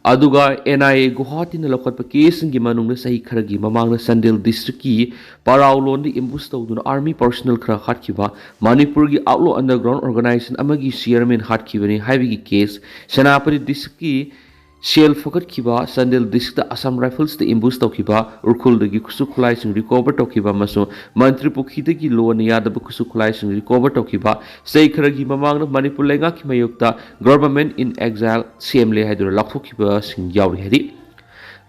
ꯑꯗꯨꯒ NIA ꯒꯨꯋꯥꯍꯥꯇꯤꯅ ꯂꯧꯈꯠꯄ ꯀꯦꯁꯁꯤꯡꯒꯤ ꯃꯅꯨꯡꯗ ꯆꯍꯤ ꯈꯔꯒꯤ ꯃꯃꯥꯡꯗ ꯆꯥꯟꯗꯦꯜ districtꯀꯤ ꯄꯔꯥꯎꯂꯣꯟꯗ ambush ꯇꯧꯗꯨꯅ army personnel ꯈꯔ ꯍꯥꯠꯈꯤꯕ, ꯃꯅꯤꯄꯨꯔꯒꯤ outlaw underground organization ꯑꯃꯒꯤ chairman ꯍꯥꯠꯈꯤꯕꯅꯤ ꯍꯥꯏꯕꯒꯤ ꯀꯦꯁ, ꯁꯦꯅꯥꯄꯇꯤ districtꯀꯤ ꯁꯦꯜ ꯐꯒꯠꯈꯤꯕ, ꯆꯥꯟꯗꯦꯜ districtꯇ Assam Riflesꯇ ambush ꯇꯧꯈꯤꯕ, ꯎꯔꯈꯨꯜꯗꯒꯤ ꯈꯨꯠꯁꯨ ꯈꯨꯠꯂꯥꯏꯁꯤꯡ recover ꯇꯧꯈꯤꯕ ꯑꯃꯁꯨꯡ ꯃꯟꯇ꯭ꯔꯤ ꯄꯨꯈ꯭ꯔꯤꯗꯒꯤ ꯂꯣꯟꯅ ꯌꯥꯗꯕ ꯈꯨꯠꯁꯨ ꯈꯨꯠꯂꯥꯏꯁꯤꯡ recover ꯇꯧꯈꯤꯕ, ꯆꯍꯤ ꯈꯔꯒꯤ ꯃꯃꯥꯡꯗ ꯃꯅꯤꯄꯨꯔ ꯂꯩꯉꯥꯛꯀꯤ ꯃꯥꯌꯣꯛꯇ Government in Exile ꯁꯦꯝꯂꯦ ꯍꯥꯏꯗꯨꯅ ꯂꯥꯎꯊꯣꯛꯈꯤꯕꯁꯤꯡ ꯌꯥꯎꯔꯤ ꯍꯥꯏꯔꯤ꯫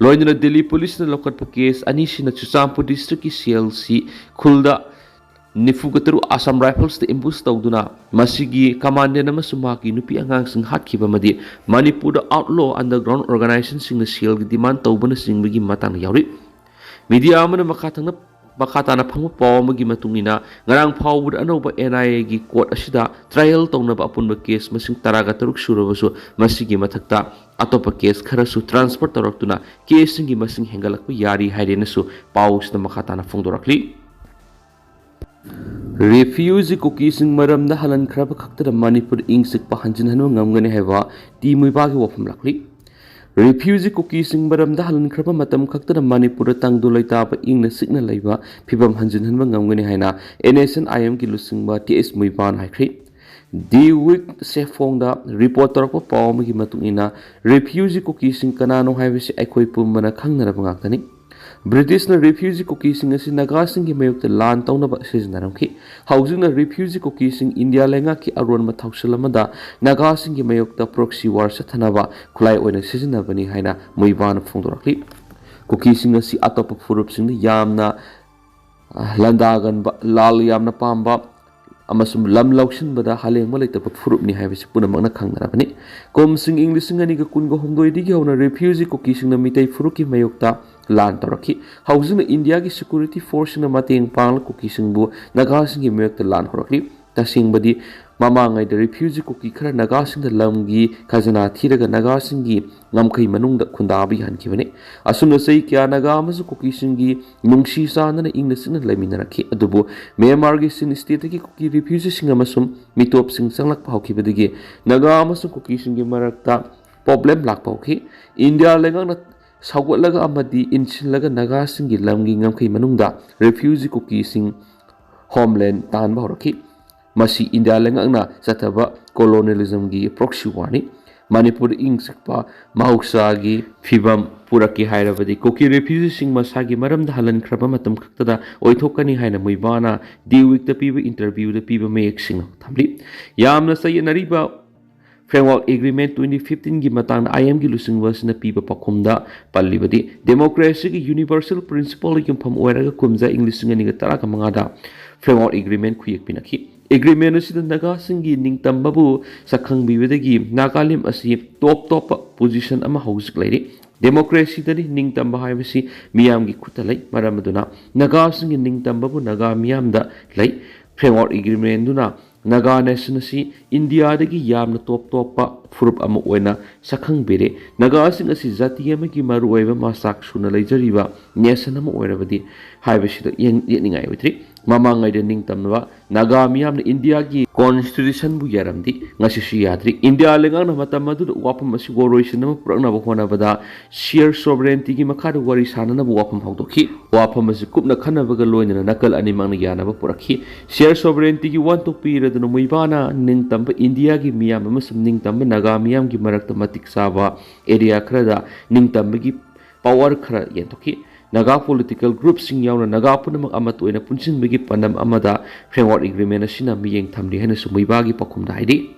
ꯂꯣꯏꯅꯅ ꯗꯤꯜꯂꯤ ꯄꯨꯂꯤꯁꯅ ꯂꯧꯈꯠꯄ ꯀꯦꯁ ꯑꯅꯤꯁꯤꯅ ꯆꯨꯔꯆꯥꯟꯄꯨꯔ districtꯀꯤ CLC ꯈꯨꯜꯗ ꯅꯤꯐꯨꯒ ꯇꯔꯨꯛ Assam Riflesꯇ ambush ꯇꯧꯗꯨꯅ ꯃꯁꯤꯒꯤ commandant ꯑꯃꯁꯨꯡ ꯃꯍꯥꯛꯀꯤ ꯅꯨꯄꯤ ꯑꯉꯥꯡꯁꯤꯡ ꯍꯥꯠꯈꯤꯕ ꯑꯃꯗꯤ ꯃꯅꯤꯄꯨꯔꯗ outlaw underground organizationꯁꯤꯡꯅ ꯁꯦꯜꯒꯤ demand ꯇꯧꯕꯅꯆꯤꯡꯕꯒꯤ ꯃꯇꯥꯡꯗ ꯌꯥꯎꯔꯤ꯫ Media ꯑꯃꯅ ꯃꯈꯥ ꯊꯪꯅ, ꯃꯈꯥ ꯇꯥꯅ ꯐꯪꯕ ꯄꯥꯎ ꯑꯃꯒꯤ ꯃꯇꯨꯡ ꯏꯟꯅ, ꯉꯔꯥꯡ ꯐꯥꯎꯕꯗ ꯑꯅꯧꯕ NIAꯒꯤ court ꯑꯁꯤꯗ trial ꯇꯧꯅꯕ ꯑꯄꯨꯟꯕ ꯀꯦꯁ ꯃꯁꯤꯡ ꯇꯔꯥꯒ ꯇꯔꯨꯛ ꯁꯨꯔꯕꯁꯨ, ꯃꯁꯤꯒꯤ ꯃꯊꯛꯇ ꯑꯇꯣꯞꯄ ꯀꯦꯁ ꯈꯔꯁꯨ transfer ꯇꯧꯔꯛꯇꯨꯅ ꯀꯦꯁꯁꯤꯡꯒꯤ ꯃꯁꯤꯡ ꯍꯦꯟꯒꯠꯂꯛꯄ ꯌꯥꯔꯤ ꯍꯥꯏꯔꯦꯅꯁꯨ ꯄꯥꯎꯁꯤꯗ ꯃꯈꯥ ꯇꯥꯅ ꯐꯣꯡꯗꯣꯔꯛꯂꯤ꯫ Refugee ꯀꯨꯀꯤꯁꯤꯡ ꯃꯔꯝꯗ ꯍꯜꯍꯟꯈ꯭ꯔꯕ ꯈꯛꯇꯗ ꯃꯅꯤꯄꯨꯔ ꯏꯪ ꯆꯤꯛꯄ ꯍꯟꯖꯤꯟꯍꯟꯕ ꯉꯝꯒꯅꯤ ꯍꯥꯏꯕ ꯇꯤ ꯃꯨꯏꯕꯥꯒꯤ ꯋꯥꯐꯝ ꯂꯥꯛꯂꯤ꯫ ꯔꯤꯐ꯭ꯌꯨꯖꯤ ꯀꯨꯀꯤꯁꯤꯡ ꯃꯔꯝꯗ ꯍꯜꯍꯟꯈ꯭ꯔꯕ ꯃꯇꯝ ꯈꯛꯇꯅ ꯃꯅꯤꯄꯨꯔꯗ ꯇꯪꯗꯨ ꯂꯩꯇꯥꯕ ꯏꯪꯅ ꯆꯤꯛꯅ ꯂꯩꯕ ꯐꯤꯕꯝ ꯍꯟꯖꯤꯟꯍꯟꯕ ꯉꯝꯒꯅꯤ ꯍꯥꯏꯅ ꯑꯦꯟ ꯑꯦꯁ ꯑꯦꯟ ꯑꯥꯏ ꯑꯦꯝꯒꯤ ꯂꯨꯆꯤꯡꯕ ꯇꯤ ꯑꯦꯁ ꯃꯨꯏꯕꯥꯟ ꯍꯥꯏꯈ꯭ꯔꯤ꯫ ꯗꯤ ꯋꯤꯛ ꯁꯦꯐꯣꯡꯗ ꯔꯤꯄꯣꯔꯠ ꯇꯧꯔꯛꯄ ꯄꯥꯎ ꯑꯃꯒꯤ ꯃꯇꯨꯡ ꯏꯟꯅ, ꯔꯤꯐ꯭ꯌꯨꯖꯤ ꯀꯨꯀꯤꯁꯤꯡ ꯀꯅꯥꯅꯣ ꯍꯥꯏꯕꯁꯤ ꯑꯩꯈꯣꯏ ꯄꯨꯝꯕꯅ ꯈꯪꯅꯔꯕ ꯉꯥꯛꯇꯅꯤ꯫ ꯕ꯭ꯔꯤꯇꯤꯁꯅ ꯔꯤꯐ꯭ꯌꯨꯖꯤ ꯀꯨꯀꯤꯁꯤꯡ ꯑꯁꯤ ꯅꯥꯒꯥꯁꯤꯡꯒꯤ ꯃꯥꯌꯣꯛꯇ ꯂꯥꯟ ꯇꯧꯅꯕ ꯁꯤꯖꯤꯟꯅꯔꯝꯈꯤ꯫ ꯍꯧꯖꯤꯛꯅ ꯔꯤꯐ꯭ꯌꯨꯖꯤ ꯀꯨꯀꯤꯁꯤꯡ ꯏꯟꯗꯤꯌꯥ ꯂꯩꯉꯥꯛꯀꯤ ꯑꯔꯣꯟꯕ ꯊꯧꯁꯤꯜ ꯑꯃꯗ ꯅꯥꯒꯥꯁꯤꯡꯒꯤ ꯃꯥꯌꯣꯛꯇ ꯄ꯭ꯔꯣꯛꯁꯤ ꯋꯥꯔ ꯆꯠꯊꯅꯕ ꯈꯨꯠꯂꯥꯏ ꯑꯣꯏꯅ ꯁꯤꯖꯤꯟꯅꯕꯅꯤ ꯍꯥꯏꯅ ꯃꯨꯏꯕꯥꯅ ꯐꯣꯡꯗꯣꯔꯛꯂꯤ꯫ ꯀꯨꯀꯤꯁꯤꯡ ꯑꯁꯤ ꯑꯇꯣꯞꯄ ꯐꯨꯔꯨꯞꯁꯤꯡꯗ ꯌꯥꯝꯅ, ꯑ, ꯂꯥꯟꯗꯥꯒꯟꯕ, ꯂꯥꯜ ꯌꯥꯝꯅ ꯄꯥꯝꯕ ꯑꯃꯁꯨꯡ ꯂꯝ ꯂꯧꯁꯤꯟꯕꯗ ꯍꯂꯦꯡꯕ ꯂꯩꯇꯕ ꯐꯨꯔꯨꯞꯅꯤ ꯍꯥꯏꯕꯁꯤ ꯄꯨꯝꯅꯃꯛꯅ ꯈꯪꯅꯔꯕꯅꯤ꯫ ꯀꯨꯝꯁꯤꯡ ꯏꯪ ꯂꯤꯁꯤꯡ ꯑꯅꯤꯒ ꯀꯨꯟꯒ ꯍꯨꯝꯗꯣꯏꯗꯒꯤ ꯍꯧꯅ ꯔꯤꯐ꯭ꯌꯨꯖꯤ ꯀꯨꯀꯤꯁꯤꯡꯅ ꯃꯤꯇꯩ ꯐꯨꯔꯨꯞꯀꯤ ꯃꯥꯌꯣꯛꯇ ꯂꯥꯟ ꯇꯧꯔꯛꯈꯤ꯫ ꯍꯧꯖꯤꯛꯅ ꯏꯟꯗꯤꯌꯥꯒꯤ ꯁꯦꯀ꯭ꯌꯨꯔꯤꯇꯤ ꯐꯣꯔꯁꯁꯤꯡꯅ ꯃꯇꯦꯡ ꯄꯥꯡꯂ ꯀꯨꯀꯤꯁꯤꯡꯕꯨ ꯅꯥꯒꯥꯁꯤꯡꯒꯤ ꯃꯥꯌꯣꯛꯇ ꯂꯥꯟ ꯍꯧꯔꯛꯂꯤ꯫ ꯇꯁꯦꯡꯕꯗꯤ, ꯃꯃꯥꯡꯉꯩꯗ ꯔꯤꯐ꯭ꯌꯨꯖꯤ ꯀꯨꯀꯤ ꯈꯔ ꯅꯥꯒꯥꯁꯤꯡꯗ ꯂꯝꯒꯤ ꯈꯖꯅꯥ ꯊꯤꯔꯒ ꯅꯥꯒꯥꯁꯤꯡꯒꯤ ꯉꯝꯈꯩ ꯃꯅꯨꯡꯗ ꯈꯨꯟꯗꯥꯕ ꯌꯥꯍꯟꯈꯤꯕꯅꯤ꯫ ꯑꯁꯨꯝꯅ ꯆꯍꯤ ꯀꯌꯥ ꯅꯥꯒꯥ ꯑꯃꯁꯨꯡ ꯀꯨꯀꯤꯁꯤꯡꯒꯤ ꯅꯨꯡꯁꯤ ꯆꯥꯟꯅꯅ ꯏꯪꯅ ꯆꯤꯛꯅ ꯂꯩꯃꯤꯟꯅꯔꯛꯈꯤ꯫ ꯑꯗꯨꯕꯨ ꯃ꯭ꯌꯥꯟꯃꯥꯔꯒꯤ ꯆꯤꯟ ꯁ꯭ꯇꯦꯠꯇꯒꯤ ꯀꯨꯀꯤ ꯔꯤꯐ꯭ꯌꯨꯖꯤꯁꯤꯡ ꯑꯃꯁꯨꯡ ꯃꯤꯇꯣꯞꯁꯤꯡ ꯆꯪꯂꯛꯄ ꯍꯧꯈꯤꯕꯗꯒꯤ ꯅꯥꯒꯥ ꯑꯃꯁꯨꯡ ꯀꯨꯀꯤꯁꯤꯡꯒꯤ ꯃꯔꯛꯇ ꯄ꯭ꯔꯣꯕ꯭ꯂꯦꯝ ꯂꯥꯛꯄ ꯍꯧꯈꯤ꯫ ꯏꯟꯗꯤꯌꯥ ꯂꯩꯉꯥꯛꯅ ꯁꯧꯒꯠꯂꯒ ꯑꯃꯗꯤ ꯏꯟꯁꯤꯜꯂꯒ ꯅꯥꯒꯥꯁꯤꯡꯒꯤ ꯂꯝꯒꯤ ꯉꯝꯈꯩ ꯃꯅꯨꯡꯗ ꯔꯤꯐ꯭ꯌꯨꯖꯤ ꯀꯨꯀꯤꯁꯤꯡ ꯍꯣꯝꯂꯦꯟ ꯇꯥꯟꯕ ꯍꯧꯔꯛꯈꯤ꯫ ꯃꯁꯤ ꯏꯟꯗꯤꯌꯥ ꯂꯩꯉꯥꯛꯅ ꯆꯠꯊꯕ ꯀꯣꯂꯣꯅꯤꯌꯦꯂꯤꯖꯝꯒꯤ ꯄ꯭ꯔꯣꯛꯁꯤ ꯋꯥꯔꯅꯤ꯫ ꯃꯅꯤꯄꯨꯔꯗ ꯏꯪ ꯆꯤꯛꯄ ꯃꯍꯧꯁꯥꯒꯤ ꯐꯤꯕꯝ ꯄꯨꯔꯛꯀꯦ ꯍꯥꯏꯔꯕꯗꯤ ꯀꯨꯀꯤ ꯔꯤꯐ꯭ꯌꯨꯖꯤꯁꯤꯡ ꯃꯁꯥꯒꯤ ꯃꯔꯝꯗ ꯍꯜꯍꯟꯈ꯭ꯔꯕ ꯃꯇꯝ ꯈꯛꯇꯗ ꯑꯣꯏꯊꯣꯛꯀꯅꯤ ꯍꯥꯏꯅ ꯃꯨꯏꯕꯥꯅ ꯗꯤ ꯋꯤꯛꯇ ꯄꯤꯕ ꯏꯟꯇꯔꯚ꯭ꯌꯨꯗ ꯄꯤꯕ ꯃꯌꯦꯛ ꯁꯦꯡꯅ ꯊꯝꯂꯤ꯫ ꯌꯥꯝꯅ ꯆꯌꯦꯠꯅꯔꯤꯕ ꯐ꯭ꯔꯦꯝꯋꯥꯔꯛ ꯑꯦꯒ꯭ꯔꯤꯃꯦꯟ ꯇ꯭ꯋꯦꯟꯇꯤ ꯐꯤꯐꯇꯤꯟꯒꯤ ꯃꯇꯥꯡꯗ ꯑꯥꯏ ꯑꯦꯝꯒꯤ ꯂꯨꯆꯤꯡꯕ ꯑꯁꯤꯅ ꯄꯤꯕ ꯄꯥꯎꯈꯨꯝꯗ ꯄꯜꯂꯤꯕꯗꯤ, ꯗꯦꯃꯣꯀ꯭ꯔꯦꯁꯤꯒꯤ ꯌꯨꯅꯤꯚꯔꯁꯦꯜ ꯄ꯭ꯔꯤꯟꯁꯤꯄꯜꯗ ꯌꯨꯝꯐꯝ ꯑꯣꯏꯔꯒ ꯀꯨꯝꯖꯥ ꯏꯪ ꯂꯤꯁꯤꯡ ꯑꯅꯤꯒ ꯇꯔꯥꯒ ꯃꯉꯥꯗ ꯐ꯭ꯔꯦꯝꯋꯥꯔꯛ ꯑꯦꯒ꯭ꯔꯤꯃꯦꯟ ꯈꯨꯌꯦꯛ ꯄꯤꯅꯈꯤ꯫ ꯑꯦꯒ꯭ꯔꯤꯃꯦꯟ ꯑꯁꯤꯗ ꯅꯥꯒꯥꯁꯤꯡꯒꯤ ꯅꯤꯡꯇꯝꯕꯕꯨ ꯁꯛꯈꯪꯕꯤꯕꯗꯒꯤ ꯅꯥꯒꯥꯂꯦꯟ ꯑꯁꯤ ꯇꯣꯞ ꯇꯣꯞꯄ ꯄꯣꯖꯤꯁꯟ ꯑꯃ ꯍꯧꯖꯤꯛ ꯂꯩꯔꯤ꯫ ꯗꯦꯃꯣꯀ꯭ꯔꯦꯁꯤꯗꯗꯤ ꯅꯤꯡꯇꯝꯕ ꯍꯥꯏꯕꯁꯤ ꯃꯤꯌꯥꯝꯒꯤ ꯈꯨꯠꯇ ꯂꯩ꯫ ꯃꯔꯝ ꯑꯗꯨꯅ ꯅꯥꯒꯥꯁꯤꯡꯒꯤ ꯅꯤꯡꯇꯝꯕꯕꯨ ꯅꯥꯒꯥ ꯃꯤꯌꯥꯝꯗ ꯂꯩ꯫ ꯐ꯭ꯔꯦꯝꯋꯥꯔꯛ ꯑꯦꯒ꯭ꯔꯤꯃꯦꯟꯗꯨꯅ ꯅꯥꯒꯥ ꯅꯦꯁꯟ ꯑꯁꯤ ꯏꯟꯗꯤꯌꯥꯗꯒꯤ ꯌꯥꯝꯅ ꯇꯣꯞ ꯇꯣꯞꯄ ꯐꯨꯔꯨꯞ ꯑꯃ ꯑꯣꯏꯅ ꯁꯛꯈꯪꯕꯤꯔꯦ꯫ ꯅꯥꯒꯥꯁꯤꯡ ꯑꯁꯤ ꯖꯥꯇꯤ ꯑꯃꯒꯤ ꯃꯔꯨꯑꯣꯏꯕ ꯃꯆꯥꯛ ꯁꯨꯅ ꯂꯩꯖꯔꯤꯕ ꯅꯦꯁꯟ ꯑꯃ ꯑꯣꯏꯔꯕꯗꯤ ꯍꯥꯏꯕꯁꯤꯗ ꯌꯦꯡ-, ꯌꯦꯠꯅꯤꯡꯉꯥꯏ ꯑꯣꯏꯗ꯭ꯔꯤ꯫ ꯃꯃꯥꯡꯉꯩꯗ ꯅꯤꯡꯇꯝꯕ ꯅꯥꯒꯥ ꯃꯤꯌꯥꯝꯅ ꯏꯟꯗꯤꯌꯥꯒꯤ ꯀꯣꯟꯁꯇꯤꯇ꯭ꯌꯨꯁꯟꯕꯨ ꯌꯥꯔꯝꯗꯦ꯫ ꯉꯁꯤꯁꯨ ꯌꯥꯗ꯭ꯔꯤ꯫ ꯏꯟꯗꯤꯌꯥ ꯂꯩꯉꯥꯛꯅ ꯃꯇꯝ ꯑꯗꯨꯗ ꯋꯥꯐꯝ ꯑꯁꯤ ꯋꯥꯔꯣꯏꯁꯤꯟ ꯑꯃ ꯄꯨꯔꯛꯅꯕ ꯍꯣꯠꯅꯕꯗ ꯁꯤꯌꯔ ꯁꯣꯚꯔꯦꯟꯇꯤꯒꯤ ꯃꯈꯥꯗ ꯋꯥꯔꯤ ꯁꯥꯅꯅꯕ ꯋꯥꯐꯝ ꯍꯧꯗꯣꯛꯈꯤ꯫ ꯋꯥꯐꯝ ꯑꯁꯤ ꯀꯨꯞꯅ ꯈꯟꯅꯕꯒ ꯂꯣꯏꯅꯅ ꯅꯥꯀꯜ ꯑꯅꯤꯃꯛꯅ ꯌꯥꯅꯕ ꯄꯨꯔꯛꯈꯤ꯫ ꯁꯤꯌꯔ ꯁꯣꯚꯔꯦꯟꯇꯤꯒꯤ ꯋꯥꯍꯟꯊꯣꯛ ꯄꯤꯔꯗꯨꯅ ꯃꯨꯏꯕꯥꯅ ꯅꯤꯡꯇꯝꯕ ꯏꯟꯗꯤꯌꯥꯒꯤ ꯃꯤꯌꯥꯝ ꯑꯃꯁꯨꯡ ꯅꯤꯡꯇꯝꯕ ꯅꯥꯒꯥ ꯃꯤꯌꯥꯝꯒꯤ ꯃꯔꯛꯇ ꯃꯇꯤꯛ ꯆꯥꯕ ꯑꯦꯔꯤꯌꯥ ꯈꯔꯗ ꯅꯤꯡꯇꯝꯕꯒꯤ ꯄꯥꯋꯔ ꯈꯔ ꯌꯦꯟꯊꯣꯛꯈꯤ꯫ ꯅꯥꯒꯥ ꯄꯣꯂꯤꯇꯤꯀꯦꯜ ꯒ꯭ꯔꯨꯞꯁꯤꯡ ꯌꯥꯎꯅ ꯅꯥꯒꯥ ꯄꯨꯝꯅꯃꯛ ꯑꯃꯠꯇ ꯑꯣꯏꯅ ꯄꯨꯟꯁꯤꯟꯕꯒꯤ ꯄꯥꯟꯗꯝ ꯑꯃꯗ ꯐ꯭ꯔꯦꯝꯋꯥꯔꯛ ꯑꯦꯒ꯭ꯔꯤꯃꯦꯟ ꯑꯁꯤꯅ ꯃꯤꯠꯌꯦꯡ ꯊꯝꯂꯤ ꯍꯥꯏꯅꯁꯨ ꯃꯨꯏꯕꯥꯒꯤ ꯄꯥꯎꯈꯨꯝꯗ ꯍꯥꯏꯔꯤ꯫